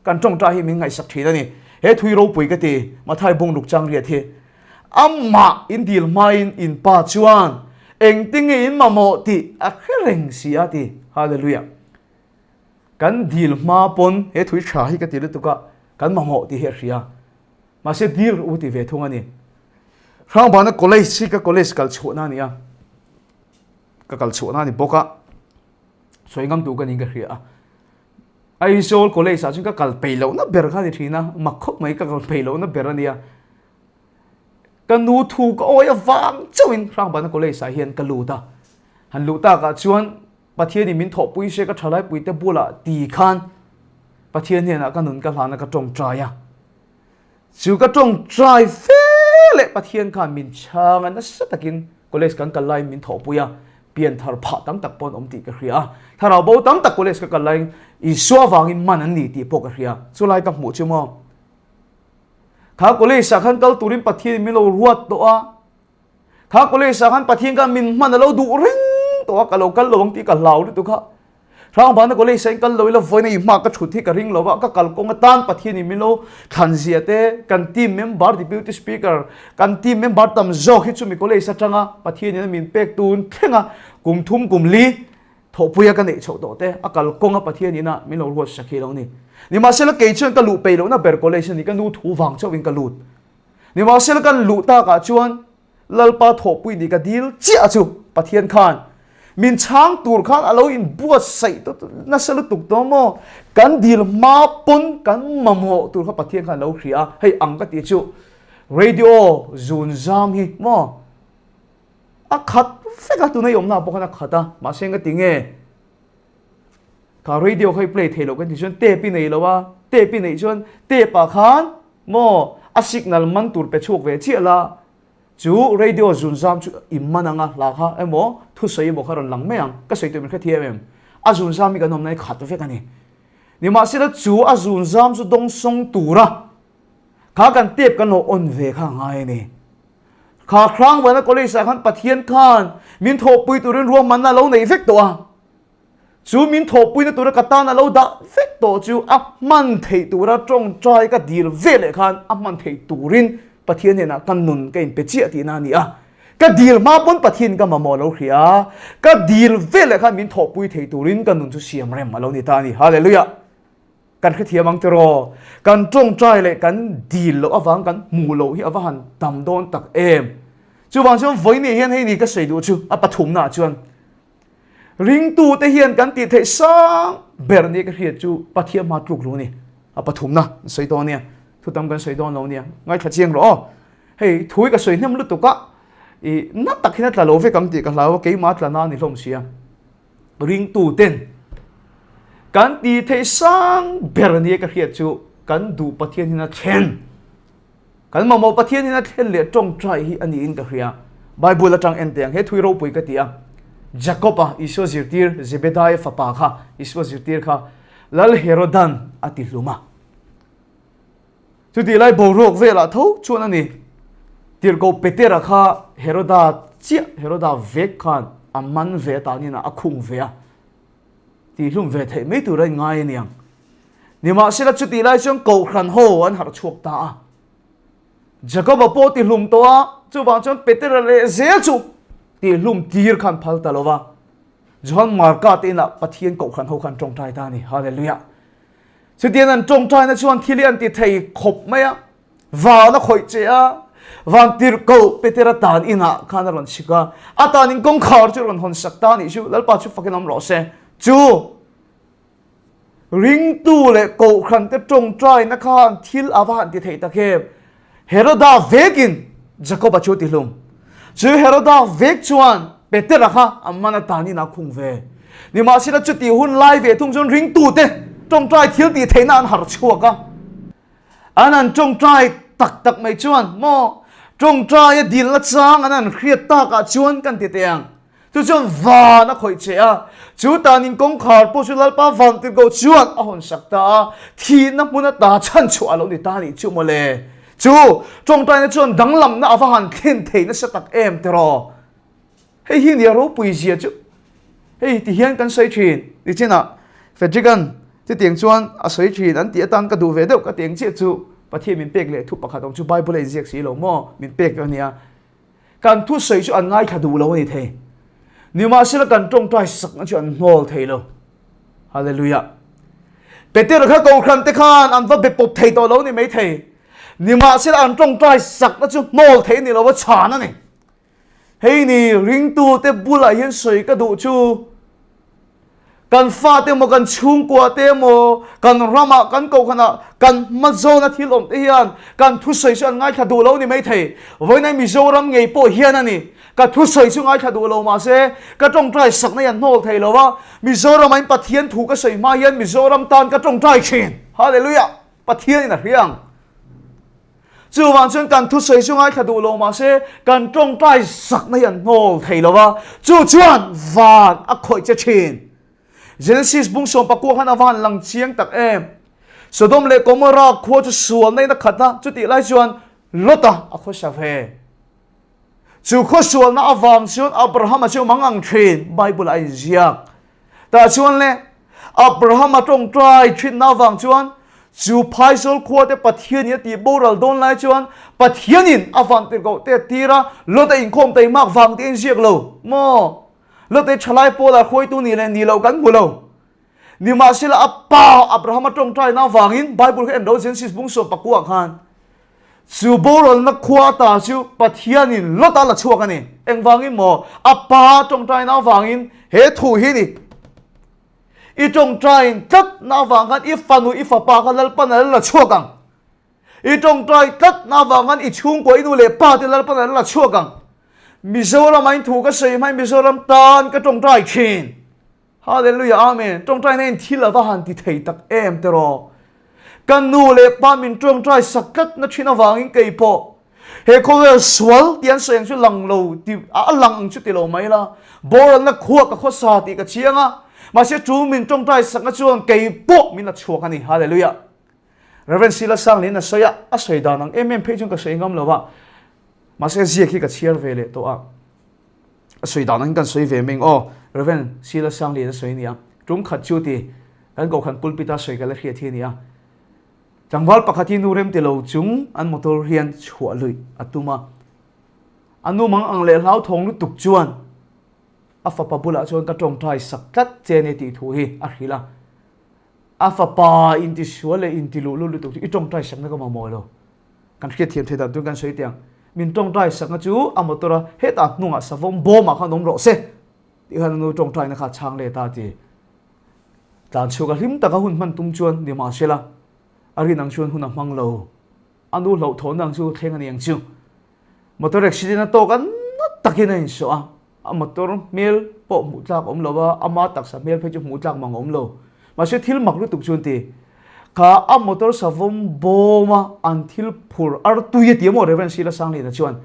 Kan tawngtai hi min ngaihsak thin a ni. He thui ropui ka ti, Mathai bungruk chang riat hi. Amah in dil hmain in pa chuan engtinge in mamawh tih a hre reng si a ti. Hallelujah. Kan dil hma pawn he thui tha hi ka ti lutuk a, kan mamawh tih hi a hria. Mahse dil u ti ve thung a ni. Hrangbana college hi ka college kal chhuahna a ni a, ka kal chhuahna a ni bawk a, sawi ngam tur ka niin ka hria a. Aizawl college ah chuan ka kal peih lohna ber kha a ni thin a, mak khawp mai ka kal peih lohna ber a nia. Ka nu thu ka awi avang chauhin Hrangbana college ah hian ka lut a, han luh takah chuan Pathianin min thawhpui se ka thalaipuite bulah ti khan Pathian hnenah ka nun ka hlan a ka tawngtai a. Chu ka tawngtai fe leh Pathian khan min chhang a nasa takin college kan kal laiin min thawhpui a, pianthar phah tam tak pawh an awm tih ka hria a, thlarau bo tam tak college ka kal laiin Isua vangin man an ni tih pawh ka hria. Chulai ka hmuh chu maw? Kha college ah khan kal turin Pathianin min lo ruat tawh a, Kha college ah khan Pathian khan min hman a lo duh reng tawh a, ka lo kal lo ang tih ka hlau lutuk a. Hrangbana college ah in kal lo ila vawiin a i hma ka thut hi ka ring lo a, ka kal kawng atan Pathian in min lo thlan zia te, kan team member deputy speaker, kan team member tam zawk hi chumi college atanga Pathian in a min pek tun thleng a, kum thum kum li thawhpuia ka neih chhoh tawh te a kal kawng a Pathian in a min lo ruat sak hi lo ni. Nimahsela kei chuan ka luh peih lohna ber college a ni, ka nu thu vang chauhin ka lut. Nimahsela kan luh takah chuan Lalpa thawhpui nih ka dil chiah chu Pathian khan min chhang tur khan a lo inbuatsaih nasa lutuk tawh maw? Kan dil hma pawn kan mamawh tur kha Pathian khan a lo hria a, hei ang ka tih chu radio zun zam hi maw a khat vek a, tuna i awmna ah pawh khan a khat a, mahse ka ti nge Kha radio kha i play thei lo kan tih chuan tape i nei lo a, tape i neih chuan tape ah khan maw a signal man tur pe chhuak ve chiah la, chu radio zun zam chu i man ang a, hla kha emaw thusawi emaw kha rawn lang mai ang, ka sawi tur min hrethiam em? A zun zam hi kan awmna hi khat vek a ni. Nimahsela chu a zun zam chu dawngsawng tura kha kan tape kan lo on ve kha a ngai a ni. Kha Hrangvana College ah khan Pathian khan min thawhpui turin ruahmanna a lo neih vek tawh a. Chu min thawhpuina tura ka tan a lo dah vek tawh chu a hman theih tura tawngtai ka dil ve leh khan a hman theih turin Pathian hnenah ka nun ka inpe chiah tihna a ni a. Ka dil hma pawn Pathian ka mamawh lo hria a, ka dil ve leh khan min thawhpui thei turin ka nun chu siam rem a lo ni ta a ni. Hallelujah! Kan hrethiam ang tiraw? Kan tawngtai leh kan dil loh avang kan hmuh loh hi a va han tam dawn tak em! Chuvang chuan vawiin hian hei ni ka sawi duh chu a pathumnaah chuan Ringtute hian kan tih theih sang ber nia ka hriat chu Pathian hma tluk lu a ni. A pathumna an sawi dawn nia, thu tam kan sawi dawn lo nia, ngaithla chiang rawh aw. Hei thu hi ka sawi hnem lutuk a, i na tak hian a tla lo vek ang tih ka hlau a, keimah a tla na a ni hlawm sia. Ringtuten kan tih theih sang ber nia ka hriat chu kan duh Pathian hian a thlen. Kan mamawh Pathian in a thlen leh tawngtai hi a niin ka hria. Bible atang en teh ang, he thui ropui ka ti a. Jacob-a Isua zirtir, Zebedaia fapa kha, Isua zirtir kha. Lal Herodan a ti hlum a. Chutih lai boruak velah tho chuan a ni. Tirhkoh Petera kha Heroda chiah, Heroda vek khan a man ve atanin a khung ve a. Tihhlum ve theih mai tur a inngai a niang. Nimahsela chutih lai chuan Kohhran ho an harh chhuak ta a. Jakoba pawh tihlum tawh a, chuvang chuan Petera leh zel chu tihlum tir khan phal ta lo va. Johan Marka te inah Pathian Kohhran ho khan tawngtai ta a ni. Hallelujah. Chutiang an tawngtaina chuan thil hi an ti thei khawp mai a, van a khawih che a, van tirhkoh Petera tan inah khan a rawn chhik a, a tanin kawngkhar chu a rawn hawn sak ta a nih chu, Lalpa chu fakin awm rawh se. Chu ringtu leh kohhran te tawngtaina khan thil a va han ti thei tak em? Heroda vekin Jakoba chu a ti hlum. Chu Heroda vek chuan Petera kha a man atanin a khung ve. Nimahsela chuti hun lai ve thung chuan ringtute tawngtai thil tih theihna an harh chhuak a. An han tawngtai tak tak mai chuan maw tawngtaia dilna chang an han hriat takah chuan kan ti teh ang. Chu chuan van a khawih che a, chu tanin kawngkhar pawh chu Lalpa Vantirhkoh chuan a hawn sak ta a, thihna hmun ata chhan chhuah a lo ni ta nih chu mawle. Chu tawngtaina chuan danglamna a va han thlen thei nasa tak em tiraw? Hei hi nia ropui zia chu. Hei ti hian kan sawi thin nichinah Frederick-a'n chutiang chuan a sawi thin an tih atan ka duh ve deuh ka ti ang chiah chu Pathian min pek leh thu pakhat awm chu Bible a inziak si lo maw min pek a nia. Kan thusawi chu an ngaithla duh lo a ni thei. Nimahsela kan tawngtai sakna chu an hnawl thei lo. Hallelujah. Peter kha kohhran te khan an va be pawp thei tawh lo ni mai thei. Nimahsela an tawngtai sakna chu hnawl thei ni lo a chhan a ni. Hei ni ringtute bulah hian sawi ka duh chu Kan fate emaw, kan chhungkua te emaw, kan ramah, kan kohhranah, kan hmazawna thil awm te hian kan thusawi chu an ngaithla duh lo ni maithei. Vawiinai Mizoram ngei pawh hian a ni. Ka thusawi chu ngaithla duh lo mahse, ka tawngtai sakna hi an hnawl thei lo a. Mizoramah in Pathian thu ka sawi hma hian Mizoram tan ka tawngtai thin. Hallelujah! Pathianin a hria ang. Chuvang chuan kan thusawi chu ngaithla duh lo mahse kan tawngtai sakna hi an hnawl thei lo va, chu chuan van a khawih che thin. Genesis bung 19 khan a van lang chiang tak em. Sodom leh Gomorrah khua chu sualna in a khat a, chutih lai chuan Lota a khawsa ve. Chu khaw sualna avang chuan Abrahama chu mang ang thin, Bible a inziak. Tah chuan le, Abrahama tawngtai thinna avang chuan chu phaizawl khua te Pathianin a tih boral dawn lai chuan Pathianin a van tirhkoh te a tir a, Lot a inkhawm teimak vang te a inziak lo maw? Lot e thalai pawlah hruaitu nih leh nih loh kan hmu lo. Nimahsela a pa Abrahama tawngtaina avangin Bible kha en ro Genesis bung 19 khan chu boralna khua ata chu Pathianin Lot a la chhuak a ni. Engvangin maw? A pa tawngtaina avangin he thu hi ni. I tawngtain tlatna avang khan i fanu i fapa kha Lalpan a la chhuak ang. I tawngtai tlatna avang khan i chhungkua i nu leh pa te Lalpan a la chhuak ang. Mizoram ah in thu ka sawi hmain Mizoram tan ka tawngtai thin. Hallelujah Amen Tawngtaina in thil ava han ti thei tak em tiraw Ka nu leh pa min tawngtai sak tlat na thin avangin kei pawh he khawvel sual tih an sawi ang chu lang lo ti a lang ang chu ti lo mai la boralna khua ka khawsa tih ka chiang a mahse chu min tawngtai sakna chuan kei pawh min la chhuak a ni Hallelujah Reverend Sila Sanglin a sawi a a sawi dan ang em em phei chuan ka sawi ngam lo va mahse ziak hi ka chhiar ve leh tawh a A sawi dan angin kan sawi ve meng aw, Rev. Sila Sanglian a sawi a nia. Tum khat chu ti, kan kohhran pulpit a sawi ka la hriat hi a nia. Tlangval pakhat hi nu rem ti lo chung an motor hian chhuah luih a tum a. A nu mang ang leh hlauthawng lutuk chuan a fapa bulah chuan ka tawngtai sak tlat che ania tih thu hi a hrilh a. A fapa intisual leh intiluh lutuk chu i tawngtai sakna ka mamawh lo. Kan hriatthiam thei dan tur kan sawi teh ang. Min tawngtai sakna chu a motor a hetah hnungah savawm bawmah khan awm rawh se tih khan a nu tawngtaina kha a chhang let a ti. Tlan chhuak a hlim taka hun hman tum chuan ni mahsela a rin ang chuan hun a hmang lo. A nu hlauhthawhna ang chu thleng a ni ang chu. Motor accident a tawk a na takin a insawh a. A motor hmel pawh hmuh tlak awm lo a, ama taksa hmel phei chu hmuh tlak mang awm lo. Mahse thil mak lutuk chu an ti. Kha a motor savawm bawm a an thil phur artui a ti emaw Reverend Sheila Sanglina chuan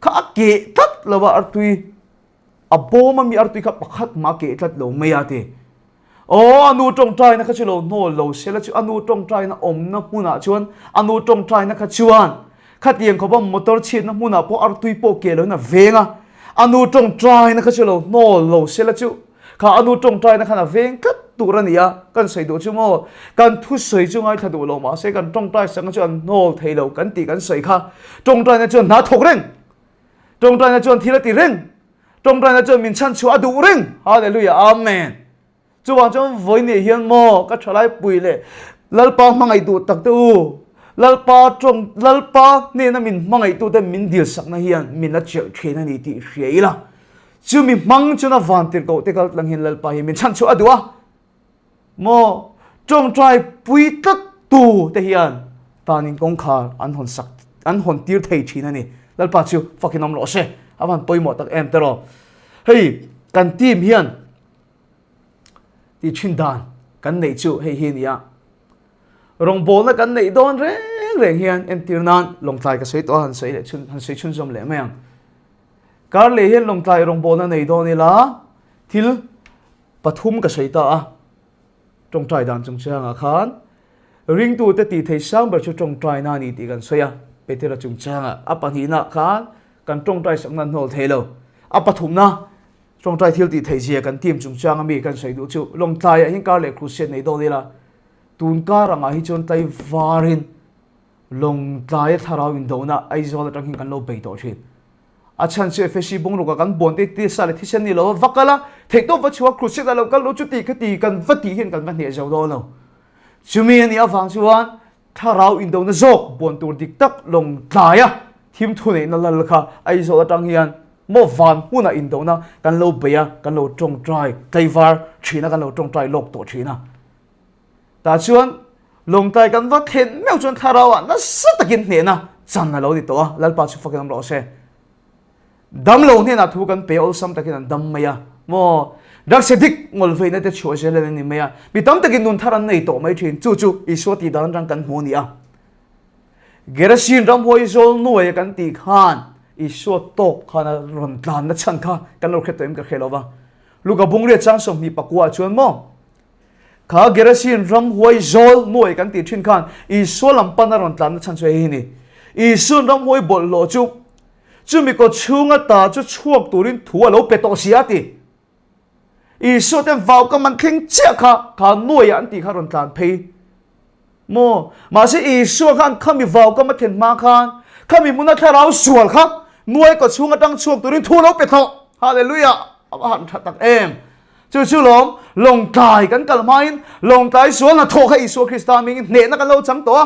kha a keh tlat lo a artui a bawm a mi artui kha pakhat mah a keh tlat lo mai a ti. Aw, a nu tawngtaina kha chu lo hnawl lo se la chu a nu tawngtaina awmna hmunah chuan a nu tawngtaina kha chuan khatiang khawpa motor chhiatna hmunah pawh artui pawh keh loin a veng a, a nu tawngtaina kha chu lo hnawl lo se la chu kha a nu tawngtaina khan a veng tlat tur a ni a, kan sawi duh chu maw? Kan thusawi chu ngaithla duh lo mahse kan tawngtai sakna chu an hnawl thei lo kan tih kan sawi kha tawngtaina chuan hna thawk reng, tawngtaina chuan thil a ti reng. Tawngtaina chuan min chhan chhuah a duh reng. Hallelujah Amen. Chuvang chuan vawi nih hian maw ka thalai pui leh Lalpa hmangaih duh tak te u. Lalpa tawng Lalpa hnena min hmangaih tu te min dil sakna hian min la chelh thin a ni tih hria ila. Chumi hmang chuna van tirhkoh te kal tlang hian Lalpa hi min chhan chhuah a duh a. Maw tawngtai pui tlat tu te hian tanin kawngkhar an hawn sak an hawn tir thei thin a ni. Lalpa chu fakin awm rawh se. A van pawimawh tak em teraw. Hei kan team hian ti thin dan kan neih chu hei hi a ni a. Rawngbawlna kan neih dawn reng reng hian entir nan Lawngtlai ka sawi tawh a han sawi leh chhun han sawi chhunzawm leh mai ang. Karleh hian Lawngtlai rawngbawlna nei dawn ila thil Pathum ka sawi ta a, tawngtai dan chungchangah khan ringtute tih thei sang ber chu tawngtaina a ni tih kan sawi a, Petera chungchangah a pahnihna khan kan tawngtai sakna an hnawl thei lo. A pathumna tawngtai thil tih theih zia kan team chungchanga mi kan sawi duh chu Lawngtlaiah hian kar leh crusade nei dawn ila, tun kar angah hi chuan tlaivarin Lawngtlaia thlarau indona Aizawl atang hian kan lo bei tawh thin. A chhan chu Efesi bungruk ah kan buan te tisa leh thisen ni lo a va kal a, theihtawp va chhuah crusade ah lo kal lo chu ti kha ti kan va tih hian kan va hneh zo dawn lo. Chumi a nih avang chuan thlarau indona zawk buan tur dik tak Lawngtlai a thim thuneihna lal kha Aizawl atang hian maw van hmunah indona kan lo bei a, kan lo tawngtai tlaivar thin a, kan lo tawngtai lawk tawh thin a. Tah chuan Lawngtlai kan va thlen meuh chuan thlarau ah nasa takin hnehna chan a lo ni tawh a, Lalpa chu fakin awm rawh se. Damlo hnenah thu kan pe awlsam takin an dam mai a, maw Drugs addict ngawl veina te chhuah zel an ni mai a, mi tam takin nun thar an nei tawh mai thin, chu chu Isua tih dan atang kan hmu a ni a. Gerasin ramhuai zawl nuai kan tih khan Isua tawk khan a rawn tlanna chhan kha kan lo hre tawh em ka hre lo va. Luka bungriat chang 29 ah chuan maw Kha Gerasin ramhuai zawl nuai kan tih thin khan Isua lam pan a rawn tlanna chhan chu hei hi ni. Isuan ramhuai bawlhhlawh chu chumi kaw chhunga ta chu chhuak turin thu a lo pe tawh si a ti. Isua ten vau ka man thleng chiah kha kha nuaiah an tih kha rawn tlan phei maw? Mahse Isua khan khami vau ka ma thlen hma khan khami hmuna thlarau sual kha nuai kaw chhung atang chhuak turin thu lo pe thawh. Hallelujah! A va han tha tak em! Chu chu lawm Lawngtlai kan kal hmain Lawngtlai sual hnathawh kha Isua Krista hmingin hnehna kan lo chang tawh a.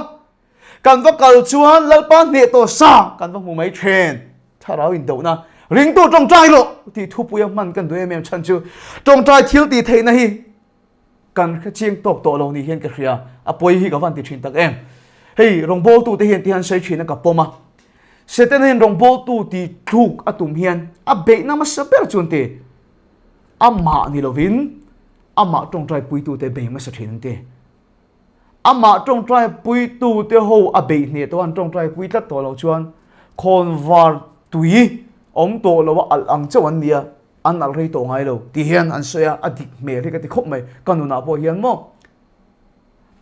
Kan va kal chuan Lalpa hneh tawh sa kan va hmu mai thin. Thlarau indohna ringtu tawngtai rawh tih thupuia hman kan duh em em chhan chu tawngtai thil tih theihna hi kan hre chiang tawk tawh lo ni hian ka hria. A pawi hi ka van ti thin tak em. Hei rawngbawltu te hian ti hian sawi thin a ka pawm a. Satan hian rawngbawltu tih thluk a tum hian a beihna hmasa ber chuan ti Amah ni lovin amah tawngtai puitute bei hmasa thin an ti. Amah tawngtai puitute ho a beih hneh tawh a, an tawngtai pui tlat tawh lo chuan khawnvar tui awm tawh lo a alh ang chauh an ni a, an alh rei tawh ngai lo ti hian an sawi a, a dik hmel hi ka ti khawp mai ka nunah pawh hian maw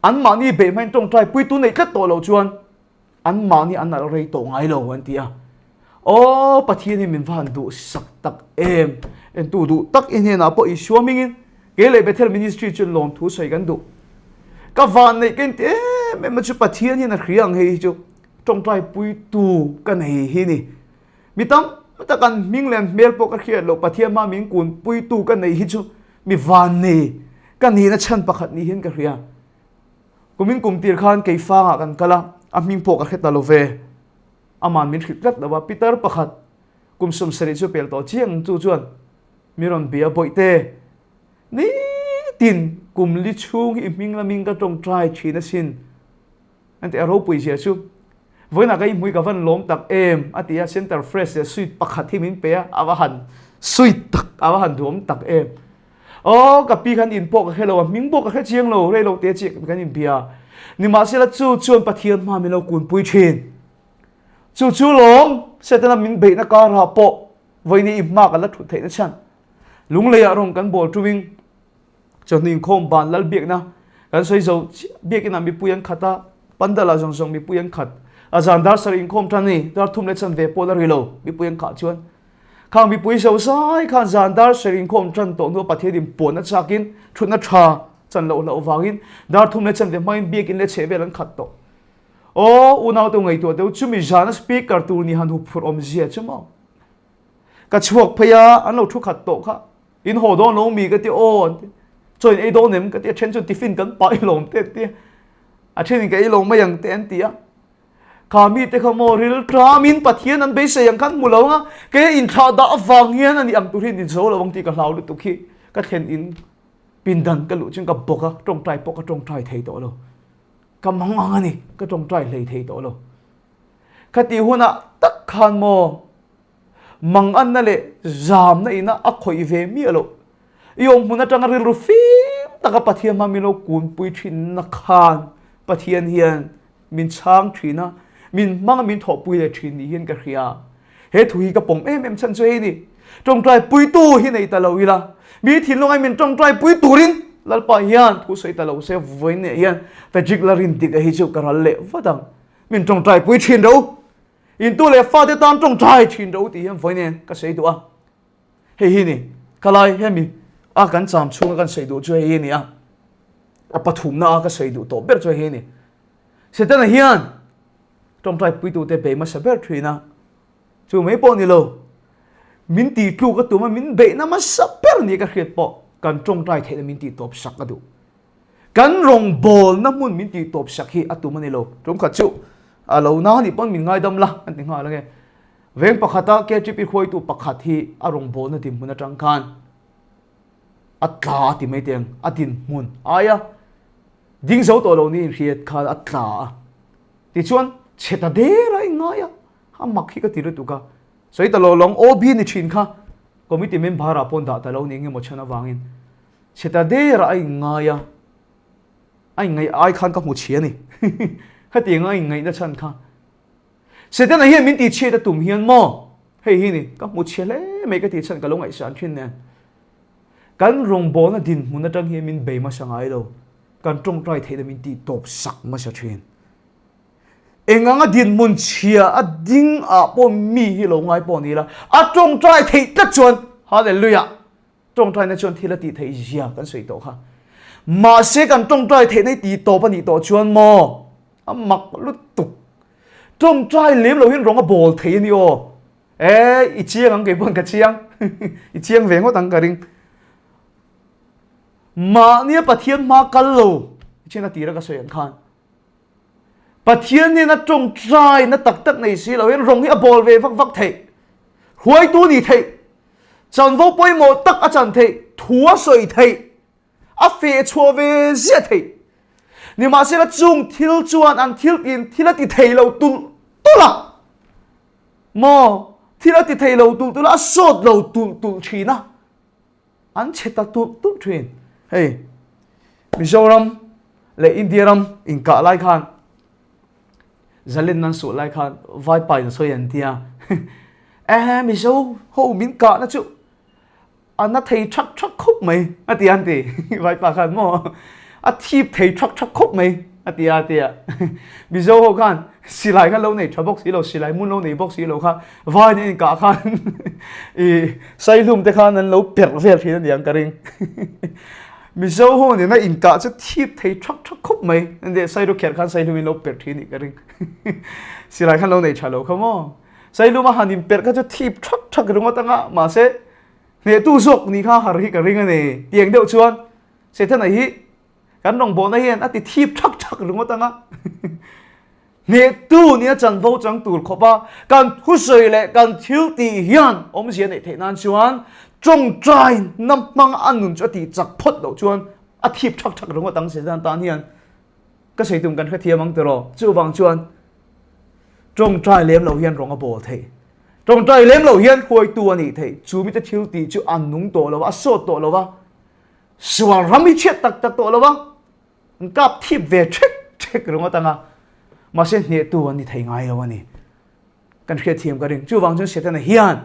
anmahni beih hmain tawngtai puitu neih tlat tawh lo chuan Anmahni an alh rei tawh ngai lo an ti a. Aw Pathian hi min va han duh sak tak em. Entu duh tak i hnenah pawh Isua hmingin kei leh Bethel Ministry chuan lawmthu sawi kan duh. Ka van neih ka inti em em a chu Pathian hian a hria ang hei hi chu tawngtai puitu ka nei hi ni. Mi tam tak an hming leh an hmel pawh ka hriat loh Pathian hma min kun puitu ka nei hi chu mi van nei ka nihna chhan pakhat ni hian ka hria. Kumin kum tir khan Keifangah kan kal a, a hming pawh ka hre ta lo ve. Aman min hrilh tlat lo a, Peter pakhat kum 70 chu pel tawh chiang chu chuan mi rawn bia Bawihte, nitin kum li chhung hi i hming lamin ka tawngtai thin asin. An ti a, ropui zia chu vawiinah ka inhmui ka van lawm tak em a ti a, center fresh leh sweet pakhat hi min pe a, a va han sweet tak, a va han duhawm tak em. Aw, ka pi khan in pawh ka hre lo, a hming pawh ka hre chiang lo, rei lo te chiah kan inbia. Nimahsela chu chuan Pathian hma min lo kunpui thin. Chu chu lawm, Setana min beihna karah pawh vawiin i hma kan la thut theihna chhan. Lungleiah rawng kan bawl tuming. Chawhnu inkhawm ban lal biakna kan sawi zo chiah. Biakinah mipui an khat a, pandal-ah zawng zawng mipui an khat. A zan dar sarih inkhawm tan a ni, dar thum leh chanve pawh la ri lo, mipui an khah chuan. Khang mipui zo zai khan zan dar sarih inkhawm tan tawh hnuah Pathian inpuanna chakin thutna tha chan loh hlauh vangin dar thum leh chanve hmangin biakin leh chhehvel an khat tawh. Aw, unaute ngaihtuah deuh chumi zana speaker tur ni han hup phurh awmzia chu maw? Ka chhuak phei a, an lo thu khat tawh kha. In haw dawn lo mi ka ti aw an ti. Chaw in ei dawn em ka ti a, then chuan tiffin kan pah i lawm te an ti a. A then in ka ei lo mai ang te an ti a. Kha mi te kha maw ril tlamin Pathian an beisei ang khan hmu lo ang a, kei a inthlah dah avang hian ani ang tur hi in zo lo ang tih ka hlau lutuk hi ka thlen in pindan ka luh chuan ka bawk a, tawngtai pawh ka tawngtai thei tawh lo. Ka mang ang a ni, ka tawngtai hlei thei tawh lo. Khatih hunah tak khan maw Manganna leh zamna ina a khawih ve miah loh. I awm hmun atanga rilru fim taka Pathian hma min lo kunpui thinna khan Pathian hian min chhang thin a, min hmang a min thawhpui leh thin ni hian ka hria. He thu hi ka pawm em em chhan chu hei ni. Tawngtai puitu hi nei ta lo ila, mi thinlungai min tawngtai pui turin Lalpa hian thu sawi ta lo se vawiin neh hian Frederick Larintika hi chu ka ral leh vat ang. Min tawngtai pui thin ro. Intu leh fate tan tawngtai thin ro tih hian vawi nen ka sawi duh a. Hei hi ni, khalai hemi a kan cham chhunga kan sawi duh chu hei hi ni a. A pathumna a ka sawi duh tawh ber chu hei hi ni. Setana hian tawngtai puitute bei hmasa ber thin a. Chu mai pawh ni lo, min tih tluk a tum a, min beihna hmasa ber ni ka hriat pawh kan tawngtai theihna min tih tawp sak a duh. Kan rawngbawlna hmun min tih tawp sak hi a tum a ni lo. Tum khat chu a lo na nih pawn min ngaidam la an ti nghal ange. Veng pakhata KTP hruaitu pakhat hi a rawngbawlna dinhmun atang khan a tla a ti mai teng a dinhmun aia ding zo tawh lo niin hriat khan a tla a. Tichuan chhe ta der a ingai a, a mak hi ka ti lutuk a. Sawi ta lo lawng OB ni thin kha committee member ah pawn dah ta lo ni engemaw chhan avangin Chheta derah a inngai a, a inngaih ai khan ka hmu chhi a ni. Khatiang a inngaihna chhan kha. Setana hian min tihchhiat a tum hian maw, hei hi ni, ka hmu chhi hle mai ka tih chhan ka lo ngaihsan thin nen. Kan rawngbawlna dinhmun atang hian min bei hmasa ngai lo, kan tawngtai theihna min tih tawp sak hmasa thin. Eng anga dinhmun chhia a ding ah pawh mi hi lo ngai pawh ni la, a tawngtai theih tlat chuan Hallelujah! Tawngtaina chuan thil a tih theih zia kan sawi tawh kha. Mahse kan tawngtai theihna hi tih tawp a nih tawh chuan maw a mak lutuk. Tawngtai lem lo hian rawng a bawl thei a ni aw. E i chiang ang kei pawn ka chiang. I chiang ve ngawt ang ka ring. Mahnia Pathian hma kal lo chian a tira ka sawi ang khan. Pathian hian a tawngtaina tak tak nei si lo hian rawng hi a bawl ve vak vak theih. Hruaitu ni theih. Chanvo pawimawh tak a chan theih, thu a sawi theih, a feh chhuah ve ziah theih. Nimahsela chung thil chuan an thil tin thil a ti thei lo tulh tulh a, maw thil a ti thei lo tulh tulh a, a sawt lo tulh tulh thin a, an chhe ta tulh tulh thin. Hei Mizoram leh India ram inkah lai khan Zalen nan suh lai khan vaipa in sawi an tia e Mizo ho min kah na chu a na thei thak thak khawp mai a ti an ti vaipa khan maw a thip thei thak thak khawp mai a ti a tia Mizo ho khan silai khan lo nei tha bawk si lo silai mun lo nei bawk si lo kha vai nen inkah khan i saihlum te khan an lo perh vel thin a niang ka ring Mizo ho nena inkah chu thip thei thak thak khawp mai. Ende Sailu kher khan Sailu in lo perh thin nih ka ring. Silai khan lo nei tha lo kha maw. Sailu ma han in perh kha chu thip thak thak ringawt anga mahse hnehtu zawk nih kha har hi ka ring a ni. Tiang deuh chuan Setana hi kan rawngbawlna hian a ti thip thak thak ringawt anga. Hnehtu nia chanvo chang tur khawp a, kan thusawi leh kan thil tih hian awmzia neih theih nan chuan tawngtai na hmang a nun chu a tih chak phawt loh chuan a thip thak thak ringawt ang Satan tan hian ka sawi tum kan hrethiam ang tiraw. Chuvang chuan tawngtai lem lo hian rawng a bawl theih. Tawngtai lem lo hian huaitu a nih theih. Chu mite thil tih chu a nung tawh lo a, a sawt tawh lo a, sual ram hi chhiat tak tak tawh lo a. An kap thip ve thek thek ringawt anga, mahse hnehtu an ni thei ngai lo a ni. Kan hriatthiam ka ring. Chuvang chuan Setana hian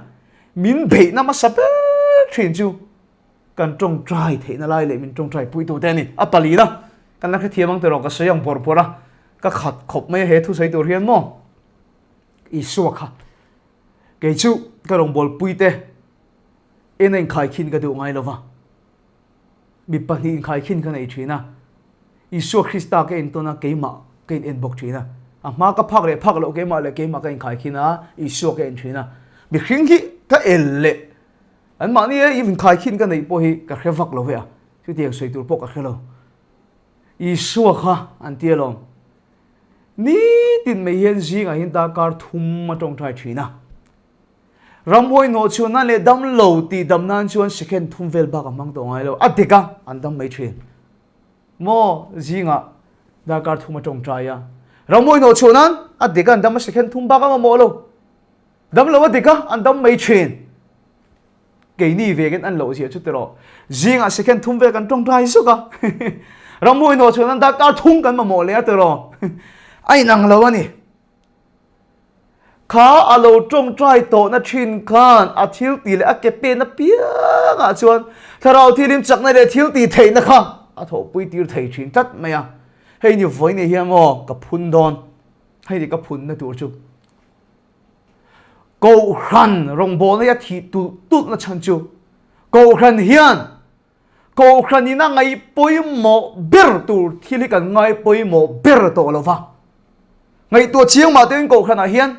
min beihna hmasa ber thin chu Kan tawngtai theihna lai leh min tawngtai puitu te a ni. A palina kan la hrethiam ang tiraw ka sawi ang bawrh bawrh a, ka khat khawp mai a he thusawi tur hian maw Isua kha kei chu ka rawngbawlpui te en a inkhaikhin ka duh ngai lo va, mi pahnih inkhaikhin ka nei thin a, Isua Krista ka entawn a keimah ka in en bawk thin a, a hma ka phak leh phak loh keimah leh keimah ka inkhaikhin a, Isua ka en thin a, mihring hi ka el leh An mahni e even khaikhin ka neih pawh hi ka hre vak lo ve a, chutiang sawi tur pawh ka hre lo. Isua kha an ti alawm. Nitin mai hian zingah hian darkar thum a tawngtai thin a. Ramhuai hnawh chhuah nan leh dam lo tih dam nan chuan second thum vel bak a hmang tawh ngai lo. A dik a, an dam mai thin. Maw zingah darkar thum a tawngtai a. Ramhuai hnawh chhuah nan a dik a, an dam a second thum bak a mamawh lo. Dam lo a dik a, an dam mai thin. Keini vekin an loh zia chu tiraw. Zingah second thum vel kan tawngtai zuk a. Ramhmuh inawh chhuan an darkar thum kan mamawh leh a tiraw. A inang lo a ni. Kha a lo tawngtai tawhna thin khan a thil tih leh a ke pen apiangah chuan thlarau thilim chakna leh thil tih theihna kha a thawhpui tir thei thin tlat mai a. Hei ni vawi nei hian maw ka phun dawn. Hei ni ka phunna tur chu. Kohhran rawngbawlna hi a thih tulh tulh na chhan chu Kohhran hian Kohhran in a ngaih pawimawh ber tur thil hi kan ngai pawimawh ber tawh lo va. Ngaihtuah chiang mah tein Kohhranah hian